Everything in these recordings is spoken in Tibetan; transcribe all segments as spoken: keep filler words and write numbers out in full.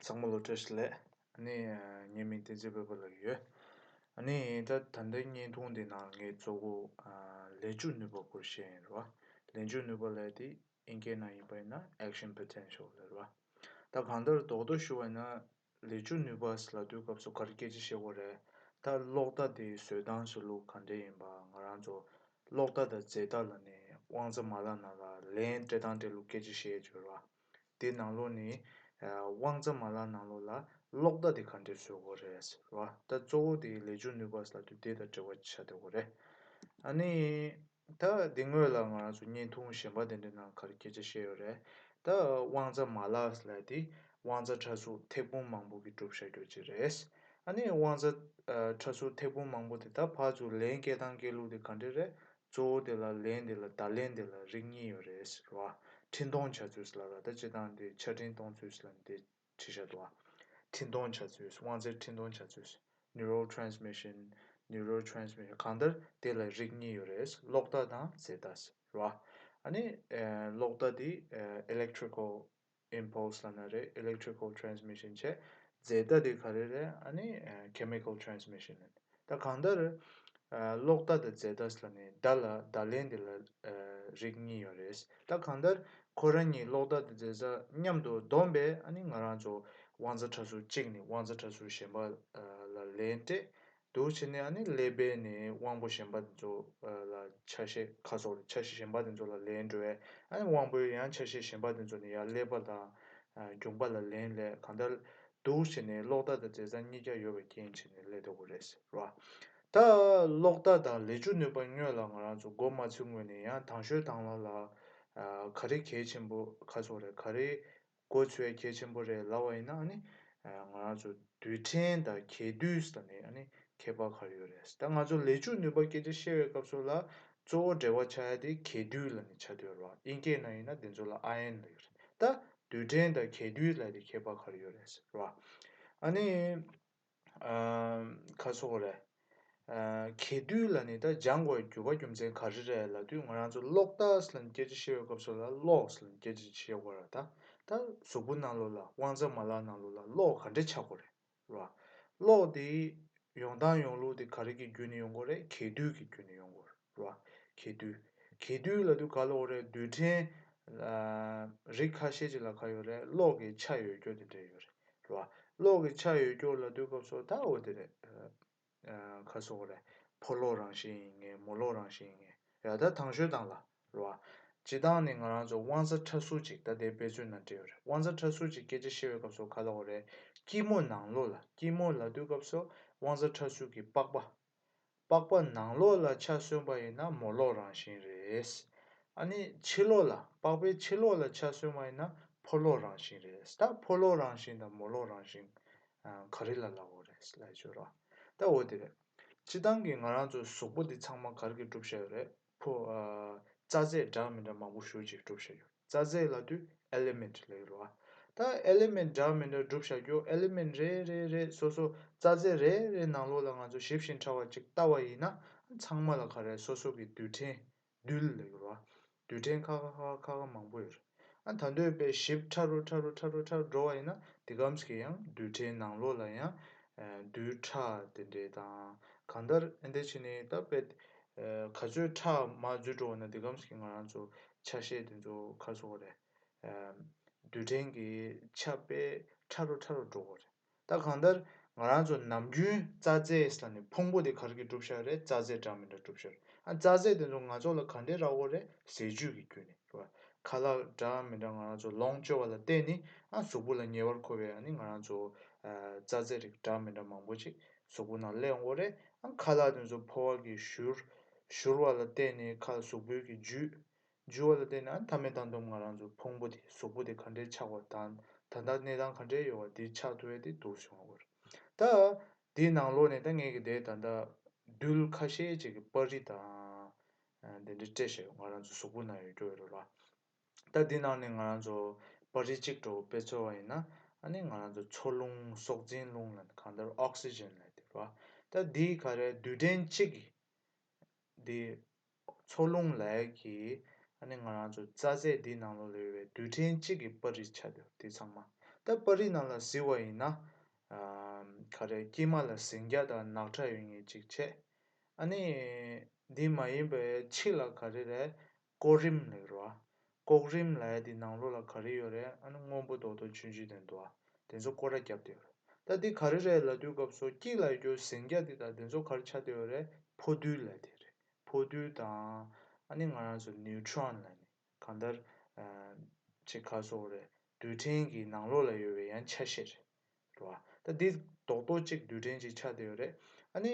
ཚང་མ་ལ་བཀྲ་ཤིས་བདེ་ལེགས། ཨ་ནི་ངའི་མིང་བསྟན་འཛིན་དཔལ་པོ་ལགས་ཡོད། ཨ་ནི་ད་ད་ལྟའི་བརྙན་ཐུང་འདི་ནང་ངས་གཙོ་བོ་ལས་འཇུག་ནུས་པ་སྐོར་བཤད་ཡིན་རེད་བ། ལས་འཇུག་ནུས་པ་ལབ་དེ་ཨིན་སྐད་ནང་ཡིན་པ་ཡིན་ན་action potential ལབ་རེད་བ། ད་གང་ལྟར་རྡོག་རྡོག་ཞུ་བ་ཡིན་ན་ལས་འཇུག་ནུས་པ་ལབ་དུས་སྐབས་སུ་ག་རེ་སྐད་ཆ་བཤད་དགོས་རེད། ད་གློག་བརྡ་དེ་བཟོ་སྟངས་བཟོ་ལུགས་ག་འདྲ་ཡིན་པ། ང་རང་ཚོ་གློག་བརྡ་དང་རྫས་བརྡ་ལབ་ནས་དབང་རྩ་མ་ལག་ནང་ལ་ལན་སྤྲད་སྟངས་སྤྲད་ལུགས་སྐད་ཆ་བཤད་ཡོད་རེད་བ། དེ་ནང་ལོགས་ནས་ཨ་དབང་རྩ་མ་ལག་ནང་ལོགས་ལ་གློག་བརྡ་དེ་ག་འདྲས་བཟོ་དགོས་རེད་ཟེར་བ། ད་གཙོ་བོ་དེ་ལས་འཇུག་ནུས་པ་ཟེར་དུས་དེ་དང་འབྲེལ་བ་ཆགས་བསྡད་ཡོད་རེད། ཨ་ནི་ད་དེ་སྔོན་ལ་ང་རང་ཚོ་བརྙན་ཐུང་གཞན་པ་དེ་འདྲའི་ནང་ག་རེ་སྐད་ཆ་བཤད་ཡོད་རེད། ད་དབང་རྩ་མ་ལག་ཟེར་ཡ་དེ་དབང་རྩ་ཕྲ་གཟུགས་ཐེར་འབུམ་མང་པོ་གིས་གྲུབ་བཞག་རྒྱུ་ཅིག་རེད། ཨ་ནི་དབང་རྩ་ཨ་ཕྲ་གཟུགས་ཐེར་འབུམ་མང་པོ་དེ་ད་ཕར་ཚུར་ལན་སྐྱེལ་སྟངས་སྐྱེལ་ལུགས་དེ་ག་འདྲས་རེད། གཙོ་བོ་དེ་ལ་ལན་དེ་ལ་བརྡ་ལན་དེ་ལ་རིགས་གཉིས་ཡོད་རེད་ཟེར་བ། འཕྲིན་གཏོང་བྱ་ཚུལ་ཟེར་ལབ་ར། ད་སྤྱིར་བཏང་དེ་ཆ་འཕྲིན་གཏོང་ཚུལ་ཟེར་ལབ་ནས་དེ་བྲིས་བཞག་འདུག་བ། འཕྲིན་གཏོང་བྱ་ཚུལ། དབང་རྩའི་འཕྲིན་གཏོང་བྱ་ཚུལ། neural transmission, neural transmission གང་ལྟར་དེ་ལ་རིགས་གཉིས་ཡོད་རེད། གློག་བརྡ་དང་རྫས་བརྡ་ཟེར་བ། ཨ་ནི་ཨ་གློག་བརྡ་དེ་ཨ་electrical impulse ལབ་ན་རེད། electrical transmission བྱས། རྫས་བརྡ་དེ་ག་རེ་རེད། ཨ་ནི་ཨ་chemical transmission ལབ་ནས། ད་གང་ལྟར་ཨ་གློག་བརྡ་དང་རྫས་བརྡ་ཟེར་ནས་བརྡ་ལ་བརྡ་ལན་དེ་ལ་ཨ་རིགས་གཉིས་ཡོད་རེད། ད་གང་ལྟར་ཁོ་རང་གཉིས་གློག་བརྡ་དང་རྫས་བརྡ་མཉམ་དུ་བསྡོམས་པས་ཨ་ནི་ང་རང་ཚོ་དབང་རྩ་ཕྲ་གཟུགས་གཅིག་ནས་དབང་རྩ་ཕྲ་གཟུགས་གཞན་པ་ཨ་ལ་ལན་སྤྲད། འདུག་བྱས་ནས་ཨ་ནི་ཀླད་པའི་ནས་དབང་པོ་གཞན་པ་དེ་ཚོ་ཨ་ལ་ཆ་ཤས་ཁ་སོགས་ཆ་ཤས་གཞན་པ་དེ་ཚོ་ལ་ལན་འགྲོ་བས། ཨ་ནི་དབང་པོའི་ཡང་ཆ་ཤས་གཞན་པ་དེ་ཚོ་ནས་ཡང་ཀླད་པ་དང་ཨ་རྒྱུངས་པ་ལ་ལན་སླེབས། གང་ལྟར་འདུག་བྱས་ནས་གློག་བརྡ་དང་རྫས་བརྡ་གཉིས་ཀ་ཡོད་པའི་རྐྱེན་བྱས་ནས་སླེབས་བསྡད་ཡོད་རེད་ཟེར་བ། ད་གློག་བརྡ་དང་ལས་འཇུག་ནུས་པ་སྔོན་ལ་ང་རང་ཚོ་མགོ་མ་ཚོས་སྔོན་ནས་ཡང་དང་ཤོས་དང་ལ་ལ་ཨ་ག་རེ་གལ་ཆེན་པོ་ཁ་སོགས་རེད། ག་རེ་མགོ་ཚོས་གལ་ཆེན་པོ་རེད་ལབ་པ་ཡིན་ན། ཨ་ནི་ཨ་ང་རང་ཚོ་རྡུལ་ཕྲན་དང་གྱེས་རྡུལ་ཟེར་ནས་ཨ་ནི་ཁྱད་པར་ག་རེ་ཡོད་རེད། ད་ང་ཚོ་ལས་འཇུག་ནུས་པ་སྐད་ཆ་བཤད་པའི་སྐབས་སུ་ལ་གཙོ་བོ་འབྲེལ་བ་ཆགས་ཡ་དེ་གྱེས་རྡུལ་ལབ་ནས་ཆགས་བསྡད་ཡོད་རེད་བ། དབྱིན་སྐད་ནང་ཡིན་ན་དེ་ཚོ་ལ་ion ལབ་ཀྱི་རེད། ད་རྡུལ་ཕྲན་དང་གྱེས་རྡུལ་ལབ་དེ་ཁྱད་པར་ག་རེ་ཡོད་རེད་ཟེར་བ། ཨ་ནི་ཨ་ཁ་སོགས་རེད། ཨ་གྱེས་རྡུལ་ལབ་ནས་ད་སྦྱང་དགོས་རྒྱུ་བ་རྒྱུ་མཚན་ག་རེ་རེད་ལབ་དུས། ང་རང་ཚོ་གློག་བརྡ་ཟེར་ལབ་ནས་སྐད་ཆ་བཤད་པའི་སྐབས་སུ་ལ་གློག་ཟེར་ལབ་ནས་སྐད་ཆ་བཤད་དགོས་ར། ད་ད་གཟུགས་པོ་ནང་ལོགས་ལ་དབང་རྩ་མ་ལག་ནང་ལོགས་ལ་གློག་ག་འདྲས་ཆགས་དགོས་རེད་ར། གློག་དེ་ཡོང་སྟངས་ཡོང་ལུགས་དེ་ག་རེ་གི་བརྒྱུད་ནས་ཡོང་དགོས་རེད། གྱེས་རྡུལ་གྱི་བརྒྱུད་ནས་ཡོང་དགོས་རེད་ར། གྱེས་རྡུལ། གྱེས་རྡུལ་ལབ་དུས་ག་ལབ་དགོས་རེད། རྡུལ་ཕྲན་ཨ་རིགས་ཁ་ཤས་ཅིག་ལ་ག་ཡོད་རེད། གློག་གི་ཆ་ཡོད་རྒྱུ་དེ་འདྲས་ཡོད་རེད་ར། གློག་གི་ཆ་ཡོད་རྒྱུ་ལབ་དུས་སྐབས་སུ་ད་འོ་དེ་རེད། ཨ་ཁ་སོགས་རེད། ཕོ་གློག་རང་བཞིན་ཡིན་ངེས། མོ་གློག་རང་བཞིན་ཡིན་ངེས། ཡ་ད་དང་ཤོས་དང་ལ་རེད་བ། སྤྱིར་བཏང་ནི་ང་རང་ཚོ་དབང་རྩ་ཕྲ་གཟུགས་ཅིག་ད་ལྟའི་དཔེ་མཚོན་ནང་བྲིས་ཡོད་རེད། དབང་རྩ་ཕྲ་གཟུགས་ཅིག་སྐད་ཆ་བཤད་པའི་སྐབས་སུ་ག་ལབ་དགོས་རེད། སྐྱི་མོ་ནང་ལོགས་ལ། སྐྱི་མོ་ལབ་དུས་སྐབས་སུ་དབང་རྩ་ཕྲ་གཟུགས་ཀྱི་པགས་པ། པགས་པ་ནང་ལོགས་ལ་ཆ་སོན་པ་ཡིན་ན་མོ་གློག་རང་བཞིན་རེད། ཨ་ནི་ཕྱི་ལོགས་ལ། པགས་པའི་ཕྱི་ལོགས་ལ་ཆ་སོན་པ་ཡིན་ན་ཕོ་གློག་རང་བཞིན་རེད། ད་ཕོ་གློག་རང་བཞིན་དང་མོ་གློག་རང་བཞིན་ཨ་ག་རེ་ལ་ལབ་དགོས་རེད་ལབ་ཡོད་ར། ད་འོ་དེ་རེད། སྤྱིར་བཏང་གི་ང་རང་ཚོའི་གཟུགས་པོ་འདི་ཚང་མ་ག་རེ་གིས་གྲུབ་བཞག་ཡོད་རེད། ཕོ་ཨ་རྩ་རྫས་འདྲ་མི་འདྲ་མང་པོ་ཞེ་པོ་ཅིག་གྲུབ་བཞག་ཡོད། རྩ་རྫས་ལབ་དུས་element ལབ་ཡོད་རེད་བ། ད་element འདྲ་མི་འདྲ་གྲུབ་བཞག་རྒྱུ། element རེ་རེ་རེ་སོ་སོ། རྩ་རྫས་རེ་རེ་ནང་ལོགས་ལ་ང་ཚོ་ཞིབ་ཅིང་ཕྲ་བ་ཅིག་ལྟ་བ་ཡིན་ན་ཚང་མ་ལ་ག་རེ་སོ་སོ་གི་རྡུལ་ཕྲན། རྡུལ་ལབ་ཡོད་རེད་བ། རྡུལ་ཕྲན་ཁ་ཁ་ཁ་ཁ་ཁ་མང་པོ་ཡོད་རེད། ཨ་ད་དུང་དཔེ་ཞིབ་ཕྲ་རུ་ཕྲ་རུ་ཕྲ་རུ་ཕྲ་རུ་འགྲོ་བ་ཡིན་ན་དེ་གམ་གྱི་ཡང་རྡུལ་ཕྲན་ནང་ལོགས་ལ་ཡང་ཨ་རྡུལ་ཕྲ་དེ་འདྲས་དང་། གང་ལྟར་ཨེ་འདྲས་བྱས་ནས་ད་དཔེ་ཨ་ག་ཚོད་ཕྲ་མར་འཛུལ་འགྲོ་བ་ན་དེ་གམ་གྱི་ང་རང་ཚོ་ཆ་ཤས་དེ་ཚོ་ག་རེ་ཟེར་དགོས་རེད། ཨ་རྡུལ་ཕྲན་གྱི་ཆ་དཔེ་ཕྲ་རུ་ཕྲ་རུ་འགྲོ་གི་རེད། ད་གང་ལྟར་ང་རང་ཚོ་ནམ་རྒྱུན་རྩ་རྫས་ཟེར་ནས་ཕུང་པོ་དེ་ག་རེ་གིས་གྲུབ་བཞག་རེད། རྩ་རྫས་འདྲ་མི་འདྲ་གྲུབ་བཞག་རེད། ཨ་རྩ་རྫས་དེ་ཚོ་ང་ཚོ་ལ་ག་འདྲས་རག་གི་རེད། ཟས་བཅུད་ཀྱི་བརྒྱུད་ནས་རེད་བ། ཁ་ལག་འདྲ་མི་འདྲ་ང་རང་ཚོ་ལོངས་སྤྱོད་པ་ལ་བརྟེན་ནས་ཨ་གཟུགས་པོ་ལ་ཉེ་བར་མཁོ་བའི་ཨ་ནི་ང་རང་ཚོ་ཨ་རྩ་རྫས་རིགས་འདྲ་མི་འདྲ་མང་པོ་ཅིག་གཟུགས་པོ་ནང་སླེབས་ཡོང་གི་རེད། ཨ་ཁ་ལག་དེ་ཚོ་ཕོ་བ་གི་བཞུར་བཞུར་བ་ལ་བརྟེན་ནས་ཁ་གཟུགས་པོའི་གི་འཇུ་འཇུ་བ་ལ་བརྟེན་ནས་ཨ་མཐའ་མའི་མཐའ་སྡོམ་ང་རང་ཚོ་ཕུང་པོ་དེ་གཟུགས་པོ་དེ་ག་འདྲས་ཆགས་པ་དང་། ད་ལྟ་གནས་སྟངས་ག་འདྲས་ཡོད་པ་དེ་ཆགས་ཐུབ་ཡ་དེ་འདུག་སེ་ཡོང་གི་རེད། ད་དེའི་ནང་ལོགས་ནས་ད་ངས་ཀྱི་དེ་ད་ལྟ་རྡུལ་ཁ་ཤས་ཅིག་གི་པར་རིས་དང་ཨ་དེ་འདྲས་སྤྲད་བཞག་ཡོད། ང་རང་ཚོ་གཟུགས་པོ་ནང་ཡོད་རྒྱུ་ཡོད་རེད་ལ། ད་དེའི་ནང་ནས་ང་རང་ཚོ་པར་རིས་གཅིག་འདྲ་བོ་དཔེ་འཚོལ་བ་ཡིན་ན། ཨ་ནི་ང་རང་ཚོ་འཚོ་རླུང་། སྲོག་འཛིན་རླུང་ལ་གང་ལྟར་ཨོག་སི་ཇན་ལབ་དེ་རེད་བ། ད་འདི་ག་རེ་རྡུལ་ཕྲན་གཅིག་གི་འདི་འཚོ་རླུང་ལབ་ཀྱི་ཨ་ནི་ང་རང་ཚོ་རྩ་རྫས་འདི་ནང་ལོགས་ལ་ཡོད་པའི་རྡུལ་ཕྲན་གཅིག་གི་པར་རིས་ཆགས་འདུག་དེ་ཚང་མ་ ད་པར་རིས་ནང་ལ་གཟིགས་པ་ཡིན་ན། ཨ། ག་རེ། དཀྱིལ་མ་ལ་ཟིང་སྐྱ་དང་ནག་ཁྲ་ཡོད་མཁན་གཅིག་བྱས། ཨ་ནི་འདི་མ་ཡིན་པའི་ཕྱི་ལ་ག་རེ་རེད། ཀོག་རིམ་ལབ་རེད་བ། ཀོག་རིམ་ལབ་ཡ་དེ་ནང་ལོགས་ལ་ག་རེ་ཡོད་རེད། ཨ་ནི་སྔོན་པོ་རྡོག་རྡོག་ཆུང་ཆུང་དེ་འདུག་བ། དེ་ཚོ་སྐོར་ར་བརྒྱབ་བསྡད་ཡོད་རེད། ད་འདི་ག་རེ་རེད་ལབ་དུས་སྐབས་སུ་དཀྱིལ་ལ་ཡོད་རྒྱུ་ཟིང་སྐྱ་དེ་དང་དེ་ཚོ་ག་རེ་ཆགས་བསྡད་ཡོད་རེད། ཕོ་རྡུལ་ལབ་དེ་རེད། ཕོ་རྡུལ་དང་། ཨ་ནི་ང་རང་ཚོ་ནིའུ་ཊོན་ལབ་ནི། གང་ལྟར། ཨ། ཅིག་ག་ཟེར་དགོས་རེད། རྡུལ་ཕྲན་གྱི་ནང་ལོགས་ལ་ཡོད་པའི་ཡང་ཆ་ཤས་རེད། རེད་བ། ད་འདི་རྡོག་རྡོག་གཅིག་རྡུལ་ཕྲན་གཅིག་ཆགས་བསྡད་ཡོད་རེད། ཨ་ནི།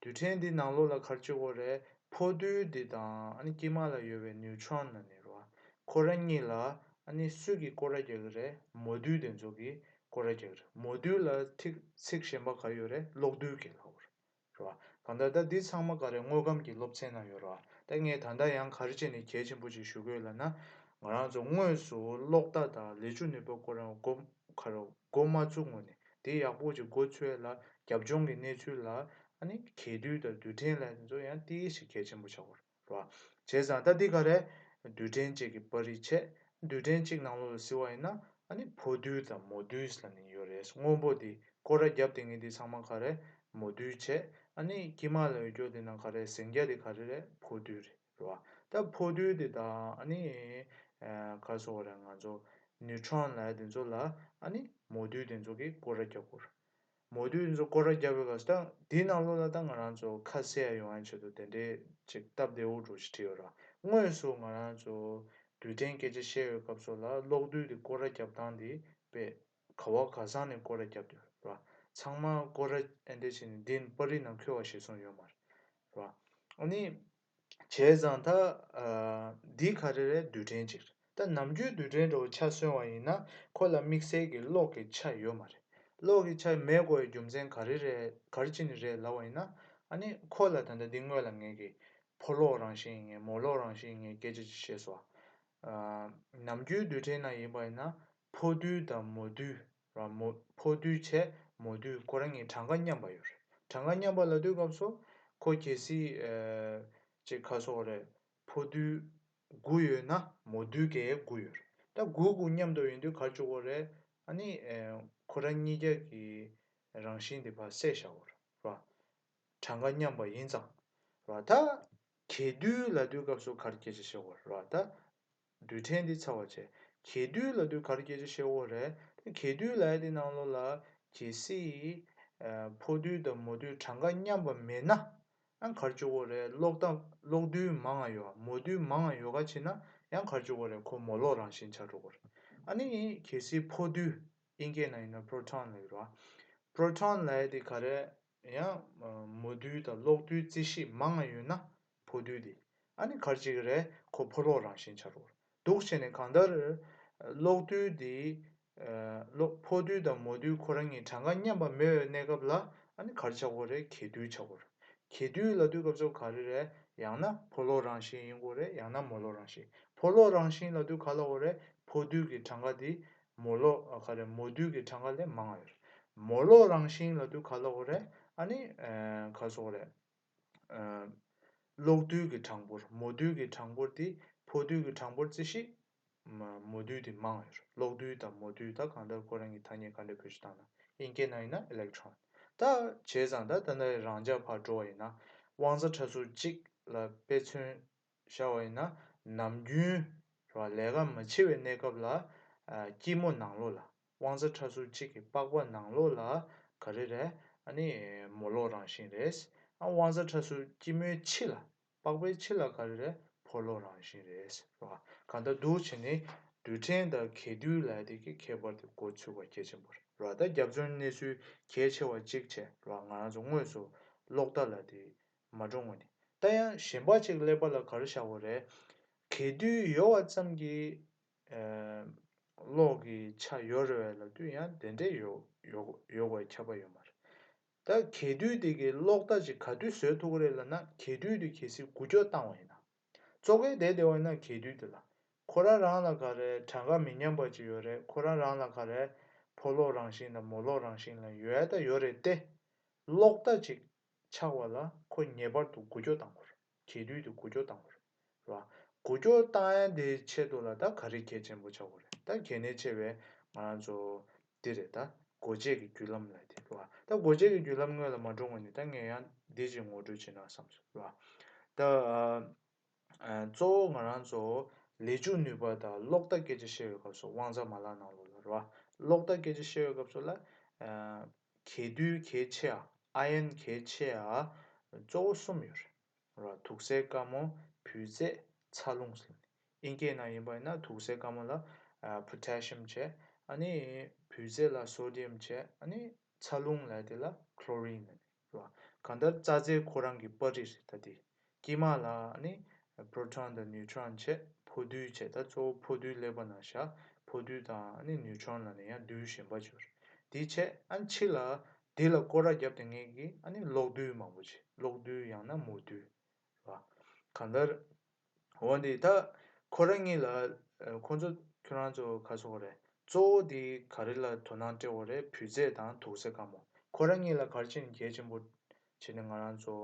རྡུལ་ཕྲན་འདི་ནང་ལོགས་ལ་ག་རེ་བྱེད་དགོས་རེད། ཕོ་རྡུལ་འདི་དང་ཨ་ནི་དཀྱིལ་མ་ལ་ཡོད་པའི་ནིའུ་ཊོན་ལབ་ནི་རེད་བ། ཁོ་རང་གཉིས་ལ་ཨ་ནི་སུ་གིས་སྐོར་ར་རྒྱག་གི་རེད། མོ་རྡུལ་དེ་ཚོ་གིས་སྐོར་ར་རྒྱག་གི་རེད། མོ་རྡུལ་ལ་ཚིག་ཚིག་གཞན་པ་ག་ཡོད་རེད། གློག་རྡུལ་གྱི་ལབ་དགོས་རེད། རེད་བ། གང་ལྟར་ད་འདི་ཚང་མ་ག་རེ། དངོས་ཁམས་ཀྱི་སློབ་ཚན་ནང་ཡོད་རེད་བ། ད་ངས་ད་ལྟ་ཡང་ག་རེ་བྱས་ནས་གལ་ཆེན་པོ་ཅིག་ཞུ་གི་ཡོད་ལབ་ན། ང་རང་ཚོ་དངོས་སུ་གློག་བརྡ་དང་ལས་འཇུག་ནུས་པ་སྐོར་ར་མགོ་ག་རེ་མགོ་མ་ཚོས་སྔོན་ནས་དེ་ཡག་པོ་ཅིག་མགོ་ཚོས་ལ་རྒྱབ་ལྗོངས་ཀྱི་གནས་ཚུལ་ལ། ཨ་ནི་གྱེས་རྡུལ་དང་རྡུལ་ཕྲན་ལབ་དེ་ཚོ་ཡང་ཏོག་ཙམ་གལ་ཆེན་པོ་ཆགས་ཀྱི་ཡོད་རེད། རེད་བ། བྱས་ཙང་ད་འདི་ག་རེ། རྡུལ་ཕྲན་གཅིག་གི་པར་རིས་བྱས། རྡུལ་ཕྲན་གཅིག་ནང་ལོགས་ལ་གཟིགས་པ་ཡིན་ན། ཨ་ནི་ཕོ་རྡུལ་དང་མོ་རྡུལ་ལབ་ནས་ཡོད་རེད། སྔོན་པོ་འདི་སྐོར་ར་བརྒྱབ་བསྡད་མཁན་འདི་ཚང་མ་ག་རེ། མོ་རྡུལ་བྱས། ཨ་ནི་དཀྱིལ་མ་ལ་ཡོད་རྒྱུ་འདི་ནང་ག་རེ། ཟིང་སྐྱ་འདི་ག་རེ་རེད། ཕོ་རྡུལ་རེད། རེད་བ། ད་ཕོ་རྡུལ་འདི་དང་ཨ་ནི། ཨ། ག་རེ་ཟེར་དགོས་རེད། ང་ཚོ་ནིའུ་ཊོན་ལབ་ཡ་འདི་ཚོ་ལ་ཨ་ནི་མོ་རྡུལ་འདི་ཚོ་གིས་སྐོར་ར་རྒྱག་གི་ཡོད་རེད། མོ་རྡུལ་ཚོ་སྐོར་ར་རྒྱབ་པའི་སྐབས་སུ། ད་འདིའི་ནང་ལོགས་ལ་ད་ང་རང་ཚོ་ཁ་གསལ་ཡོང་ཡ་ཆེད་དུ་དེ་འདྲའི་ཅིག་སྟབས་བདེ་བོ་འདྲ་ཞིག་བྲིས་ཡོད་ར། དངོས་སུ་ང་རང་ཚོ་རྡུལ་ཕྲན་སྐད་ཆ་བཤད་ཡོད་སྐབས་སུ་ལ། གློག་རྡུལ་དེ་སྐོར་ར་རྒྱབ་སྟངས་དེ་དཔེ་ག་བ་ག་ས་ནས་སྐོར་ར་རྒྱབ་བསྡད་ཡོད་ར། ཚང་མ་སྐོར་ར་ཨེ་འདྲ་བྱས་ནས་འདི་པར་རིས་ནང་འཁོད་པ་ཞིག་སོང་ཡོད་མ་རེད། ར། ཨ་ནི། བྱས་ཙང་ད། ཨ། འདི་ག་རེ་རེད། རྡུལ་ཕྲན་གཅིག་རེད། ད་ནམ་རྒྱུན་རྡུལ་ཕྲན་འདྲ་བོ་ཆ་མཚོན་པ་ཡིན་ན། ཁོ་ལ་དམིགས་བསལ་གྱི་གློག་གི་ཆ་ཡོད་མ་རེད། གློག་གི་ཆ་མེད་དགོས་པའི་རྒྱུ་མཚན་ག་རེ་རེད། ག་རེ་བྱས་ནས་རེད་ལབ་པ་ཡིན་ན། ཨ་ནི་ཁོ་ལ་ད་ལྟ་འདི་སྔོན་ལ་ངས་ཀྱི་ཕོ་གློག་རང་བཞིན་ཡིན་ངེས། མོ་གློག་རང་བཞིན་ཡིན་ངེས་སྐད་ཆ་ཅིག་བཤད་སོང་། ཨ། ནམ་རྒྱུན་རྡུལ་ཕྲན་ནང་ཡིན་པ་ཡིན་ན། ཕོ་རྡུལ་དང་མོ་རྡུལ། ར། མོ། ཕོ་རྡུལ་བྱས་མོ་རྡུལ་ཁོ་རང་གཉིས་གྲངས་ཀ་མཉམ་པ་ཡོད་རེད། གྲངས་ཀ་མཉམ་པ་ལབ་དུས་སྐབས་སུ་ཁོ་གལ་སྲིད། ཨ། ཅིག་ག་རེ་ཟེར་དགོས་རེད། ཕོ་རྡུལ་དགུ་ཡོད་ན་མོ་རྡུལ་གྱི་དགུ་ཡོད་རེད། ད་དགུ་དགུ་མཉམ་དུ་ཡོང་དུས་ག་རེ་བྱེད་དགོས་རེད། ཨ་ནི། ཨ། ཁོ་རང་གཉིས་ཀ་གི་རང་བཞིན་དེ་ཕར་བསྲེས་བཞག་དགོས་རེད། ར། གྲངས་ཀ་མཉམ་པ་ཡིན་ཙང་། ར། ད་གྱེས་རྡུལ་ལབ་དུས་སྐབས་སུ་ག་རེ་སྐད་ཆ་བཤད་དགོས་རེད། ད་རྡུལ་ཕྲན་འདི་ཚར་བ་བྱས། གྱེས་རྡུལ་ལབ་དུས་ག་རེ་སྐད་ཆ་བཤད་དགོས་རེད། ད་གྱེས་རྡུལ་ལབ་ཡ་དེ་ནང་ལོགས་ལ་གལ་སྲིད། ཨ། ཕོ་རྡུལ་དང་མོ་རྡུལ་གྲངས་ཀ་མཉམ་པ་མེད་ན། ཨ། ག་རེ་བྱེད་དགོས་རེད། གློག་དང་གློག་རྡུལ་མང་ང་ཡོད། མོ་རྡུལ་མང་ང་ཡོད་ག་བྱས་ན། ཡང་ག་རེ་བྱེད་དགོས་རེད། ཁོ་མོ་གློག་རང་བཞིན་ཆགས་འགྲོ་གི་རེད། ཨ་ནི་གལ་སྲིད་ཕོ་རྡུལ། དབྱིན་སྐད་ནང་ཡིན་ན་པྲོ་ཊོན་ལབ་ཀྱི་རེད་བ། པྲོ་ཊོན་ལབ་ཡ་དེ་ག་རེ། ཡང་མོ་རྡུལ་དང་གློག་རྡུལ་རྩིས་གཞི་མང་ང་ཡོད་ན་ཕོ་རྡུལ་དེ། ཨ་ནི་ག་རེ་བྱེད་ཀྱི་རེད། ཁོ་ཕོ་གློག་རང་བཞིན་ཆགས་འགྲོ་གི་རེད། འདུག་བྱས་ནས་གང་ལྟར་གློག་རྡུལ་དེ། ཨ། གློག་ཕོ་རྡུལ་དང་མོ་རྡུལ་ཁོ་རང་གཉིས་གྲངས་ཀ་མཉམ་པ་མེད་པའི་གནས་སྐབས་ལ། ཨ་ནི་ག་རེ་ཆགས་དགོས་རེད། གྱེས་རྡུལ་ཆགས་དགོས་རེད། གྱེས་རྡུལ་ལབ་དུས་སྐབས་སུ་ག་རེ་རེད། ཡང་ན་ཕོ་གློག་རང་བཞིན་ཡིན་དགོས་རེད། ཡང་ན་མོ་གློག་རང་བཞིན། ཕོ་གློག་རང་བཞིན་ལབ་དུས་ག་ལབ་དགོས་རེད། ཕོ་རྡུལ་གྱི་གྲངས་ཀ་དེ་མོ་གློག་ཨ། ག་རེ། མོ་རྡུལ་གྱི་གྲངས་ཀ་ལས་མང་བ་ཡོད་རེད། མོ་གློག་རང་བཞིན་ལབ་དུས་ག་ལབ་དགོས་རེད། ཨ་ནི། ཨ། ག་རེ་ཟེར་དགོས་རེད། ཨ། གློག་རྡུལ་གྱི་གྲངས་འབོར། མོ་རྡུལ་གྱི་གྲངས་འབོར་དེ་ཕོ་རྡུལ་གྱི་གྲངས་འབོར་རྩིས་གཞི། མ། མོ་རྡུལ་དེ་མང་བ་ཡོད་རེད། གློག་རྡུལ་དང་མོ་རྡུལ། ད་གང་ལྟར་ཁོ་རང་གི་ཐ་སྙད་ག་འདྲ་བེད་སྤྱོད་བཏང་ན། དབྱིན་སྐད་ནང་ཡིན་ན་ཨི་ལེག་ཊོན། ད་བྱས་ཙང་ད་ད་ལྟ་རང་འཇགས་ཕར་འགྲོ་བ་ཡིན་ན། དབང་རྩ་ཕྲ་གཟུགས་གཅིག་ལ་དཔེ་མཚོན་བཞག་པ་ཡིན་ན། ནམ་རྒྱུན་ར་ལས་ཀ་མ་བྱེད་པའི་གནས་སྐབས་ལ། ཨ། དཀྱིལ་མ་ནང་ལོགས་ལ། དབང་རྩ་ཕྲ་གཟུགས་གཅིག་གི་པགས་པ་ནང་ལོགས་ལ་ག་རེ་རེད། ཨ་ནི་མོ་གློག་རང་བཞིན་རེད། ཨ། དབང་རྩ་ཕྲ་གཟུགས་དཀྱིལ་མའི་ཕྱི་ལ། པགས་པའི་ཕྱི་ལ་ག་རེ་རེད། ཕོ་གློག་རང་བཞིན་རེད། ར། གང་ལྟར་འདུག་བྱས་ནས་རྡུལ་ཕྲན་དང་གྱེས་རྡུལ་ལབ་ཡ་དེ་གི་ཁྱད་པར་དེ་མགོ་ཚོས་པ་གལ་ཆེན་པོ་རེད། ར། ད་རྒྱབ་ལྗོངས་གནས་ཚུལ་གལ་ཆེ་བ་གཅིག་བྱས། ར། ང་རང་ཚོ་དངོས་སུ་གློག་བརྡ་ལབ་དེ་མ་འགྲོ་སྔོན་ནས། ད་ཡང་གཞན་པ་གཅིག་ཀླད་པ་ལ་ག་རེ་བཞག་དགོས་རེད། གྱེས་རྡུལ་ཡོད་པ་ཙམ་གྱིས། ཨ། གློག་གི་ཆ་ཡོད་རེད་པས་ལབ་དུས་ཡང་དེ་འདྲས་ཡོད་ཡོད་ཡོད་པའི་ཁྱབ་པ་ཡོད་མ་རེད། ད་གྱེས་རྡུལ་དེ་གིས་གློག་བརྡ་ཅིག་ག་དུས་བཟོ་ཐུབ་ཀྱི་རེད་ལབ་ན། གྱེས་རྡུལ་དེ་གལ་སྲིད་འགུལ་སྐྱོད་བཏང་བ་ཡིན་ན། བཙོག་གེ་བསྡད་བསྡད་པ་ཡིན་ན་གྱེས་རྡུལ་དེ་ལ་ཁོ་རང་རང་ལ་ག་རེ་གྲངས་ཀ་མི་མཉམ་པ་ཅིག་ཡོད་རེད། ཁོ་རང་རང་ལ་ག་རེ་ཕོ་གློག་རང་བཞིན་དང་མོ་གློག་རང་བཞིན་ལ་ཡོད་ད་ཡོད་རེད་དེ། གློག་བརྡ་ཅིག་ཆགས་པ་ལ་ཁོ་ངེས་པར་དུ་འགུལ་སྐྱོད་བཏང་དགོས་རེད། གྱེས་རྡུལ་དེ་འགུལ་སྐྱོད་བཏང་དགོས་རེད། རེད་བ། འགུལ་སྐྱོད་བཏང་ཡ་དེའི་ཆེད་དུ་ལ་ད་ག་རེ་གལ་ཆེན་པོ་ཆགས་དགོས་རེད། ད་གལ་གནད་ཆེ་བའི་ ང་རང་ཚོ་འདི་རེད་ད། སྒོ་འབྱེད་ཀྱི་བརྒྱུད་ལམ་ལབ་དེ་རེད་བ། ད་སྒོ་འབྱེད་ཀྱི་བརྒྱུད་ལམ་དངོས་ལ་མ་འགྲོ་སྔོན་ནས་ད་ངས་ཡང་འདི་ཅིག་ངོ་སྤྲོད་བྱེད་ན་བསམ་སོང་རེད་བ། ད་ཨ་གཙོ་བོ་ང་རང་ཚོ་ལས་འཇུག་ནུས་པ་དང་གློག་བརྡ་སྐད་ཆ་བཤད་པའི་སྐབས་སུ་དབང་རྩ་མ་ལག་ནང་ལོགས་ལ་རེད་བ། གློག་བརྡ་སྐད་ཆ་བཤད་པའི་སྐབས་སུ་ལ་ཨ་གྱེས་རྡུལ་གལ་ཆེ་བ། ion གལ་ཆེ་བ་གཙོ་བོ་གསུམ་ཡོད་རེད། ར། དུག་སེལ་དཀར་མོ། བུལ་རྫས། ཚ་རླུང་ཟེར། དབྱིན་སྐད་ནང་ཡིན་པ་ཡིན་ན་དུག་སེལ་དཀར་མོ་ལ་ཨ་potassium བྱས། ཨ་ནི་བུལ་རྫས་ལ་sodium བྱས། ཨ་ནི་ཚ་རླུང་ལབ་དེ་ལ་chlorine ལབ་ནས་ར། གང་ལྟར་རྩ་རྫས་ཁོ་རང་གི་པར་རིས་རེད་ད་དེ། དཀྱིལ་མ་ལ་ཨ་ནི་proton དང་neutron བྱས། འཕོ་འདུས་བྱས། ད་གཙོ་བོ་འཕོ་འདུས་ཀླད་པ་ནང་བཞག་འཕོ་འདུས་དང་ཨ་ནི་neutron ལབ་ནས་ཡང་འདུས་གཞན་པ་ཅིག་ཡོད་རེད། དེ་བྱས། ཨ་ནི་ཕྱི་ལ་དེ་ལ་སྐོར་ར་བརྒྱབ་སྟེ་ངེད་ཀྱིས་ཨ་ནི་གློག་རྡུལ་མང་པོ་བྱས། གློག་རྡུལ་ཡང་ན་མོ་རྡུལ་ར། གང་ལྟར་འོ་འདི་ད་ཁོ་རང་གཉིས་ལ་ཨ་ཁོ་ཚོ་ཁྱོད་རང་ཚོ་ག་ཟེར་དགོས་རེད། གཙོ་བོ་འདི་ག་རེ་ལ་དོ་སྣང་སྤྲད་དགོས་རེད། བུལ་རྫས་དང་དུག་སེལ་དཀར་མོ། ཁོ་རང་གཉིས་ལ་ག་རེ་བྱས་ནས་གལ་ཆེན་པོ་བྱས་ནས་ང་རང་ཚོ་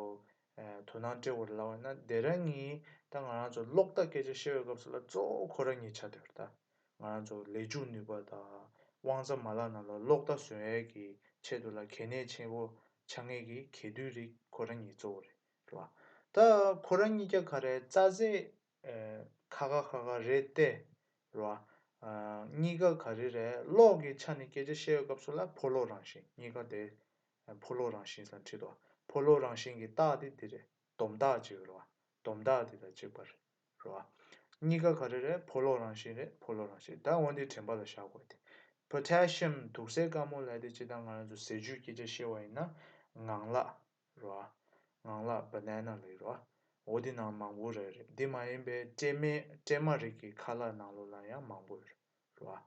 ཨ་དོ་སྣང་སྤྲད་དགོས་རེད་ལབ་པ་ན། དེ་རང་གཉིས་ད་ང་རང་ཚོ་གློག་བརྡ་སྐད་ཆ་བཤད་པའི་སྐབས་སུ་ལ་གཙོ་བོ་ཁོ་རང་གཉིས་ཆགས་བསྡད་ཡོད་རེད་ད། ང་རང་ཚོ་ལས་འཇུག་ནུས་པ་དང་དབང་རྩ་མ་ལག་ནང་ལ་གློག་བརྡ་བཟོ་ཡས་ཀྱི་ཆེད་དུ་ལ་གལ་གནད་ཆེན་པོ་ཆགས་མཁན་གྱི་གྱེས་རྡུལ་རིགས་ཁོ་རང་གཉིས་གཙོ་བོ་རེད། རེད་བ། ད་ཁོ་རང་གཉིས་ཀ་ག་རེ་རྩ་རྫས་ཨ་ཁ་ཁ་ཁ་ཁ་རེད་དེ། རེད་བ། ཨ་གཉིས་ཀ་ག་རེ་རེད། གློག་གི་ཆ་ནས་སྐད་ཆ་བཤད་པའི་སྐབས་སུ་ལ་ཕོ་གློག་རང་བཞིན། གཉིས་ཀ་དེ་ཨ་ཕོ་གློག་རང་བཞིན་ཟེར་བྲིས་འདུག་ཕོ་གློག་རང་བཞིན་གྱི་རྟགས་དེ་འདི་རེད། སྡོམ་རྟགས་ཅིག་ཡོད་རེད་བ། སྡོམ་རྟགས་དེ་དང་གཅིག་པ་རེད། རེད་བ། གཉིས་ཀ་ག་རེ་རེད། ཕོ་གློག་རང་བཞིན་རེད། ཕོ་གློག་རང་བཞིན། ད་འོ་འདི་དྲན་པ་ལ་བཞག་དགོས་ཏེ། potassium དུག་སེལ་དཀར་མོ་ལབ་དེ་སྤྱིར་བཏང་ང་རང་ཚོ་ཟས་བཅུད་སྐད་ཆ་བཤད་པ་ཡིན་ན་ངང་ལག་རེད་བ། ངང་ལག banana ལབ་རེད་བ། འོ་འདི་ནང་མང་པོ་རེད། རེད། འདི་མ་ཡིན་པའི་སྲན་མའི་སྲན་མ་རིགས་ཀྱི་ཁ་ལག་ནང་ལོགས་ལ་ཡང་མང་པོ་ཡོད་རེད། རེད་བ།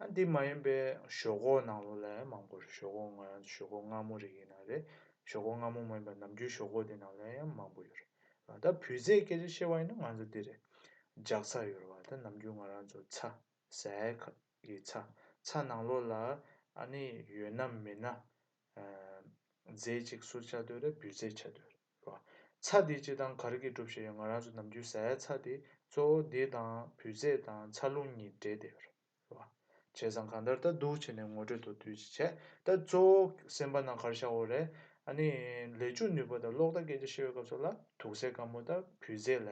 ཨ་འདི་མ་ཡིན་པའི་ཞོག་ཁོག་ནང་ལོགས་ལ་ཡང་མང་པོ་རེད། ཞོག་ཁོག་ང་རང་ཚོ་ཞོག་ཁོག་མངར་མོ་རིགས་ཡིན་ན་རེད། ཞོག་ཁོག་མངར་མོ་མ་ཡིན་པ་ནམ་རྒྱུན་ཞོག་ཁོག་དེ་ནང་ལ་ཡང་མང་པོ་ཡོད་རེད། ད་བུལ་རྫས་སྐད་ཆ་བཤད་པ་ཡིན་ན་ང་ཚོ་འདི་རེད། ལྗགས་ཚྭ་ཡོད་རེད་བ། ད་ནམ་རྒྱུན་ང་རང་ཚོ་ཚྭ། ཟས་ཁ་གི་ཚྭ། ཚྭ་ནང་ལོགས་ལ་ཨ་ནི་ཡོད་ན་མེད་ན་ཨ་རྫས་གཅིག་སུ་ཆགས་སྡོད་རེད། བུལ་རྫས་ཆགས་སྡོད་རེད་བ། ཚྭ་དེ་སྤྱིར་བཏང་ག་རེ་གིས་གྲུབ་བཞག་ཡོད། ང་རང་ཚོ་ནམ་རྒྱུན་ཟས་ཚྭ་དེ་གཙོ་བོ་དེ་དང་བུལ་རྫས་དང་ཚ་རླུང་གཉིས་འདྲེས་བསྡད་ཡོད་རེད་བ། བྱས་ཙང་གང་ལྟར་ད་འདུག་བྱས་ནས་ངོ་སྤྲོད་མདོར་བསྡུས་ཅིག་བྱས། ད་གཙོ་བོ་སེམས་པ་ནང་ག་རེ་བཞག་དགོས་རེད། ཨ་ནི་ལས་འཇུག་ནུས་པ་དང་གློག་བརྡ་སྐད་ཆ་བཤད་པའི་སྐབས་སུ་ལ་དུག་སེལ་དཀར་མོ་དང་བུལ་རྫས་ལ་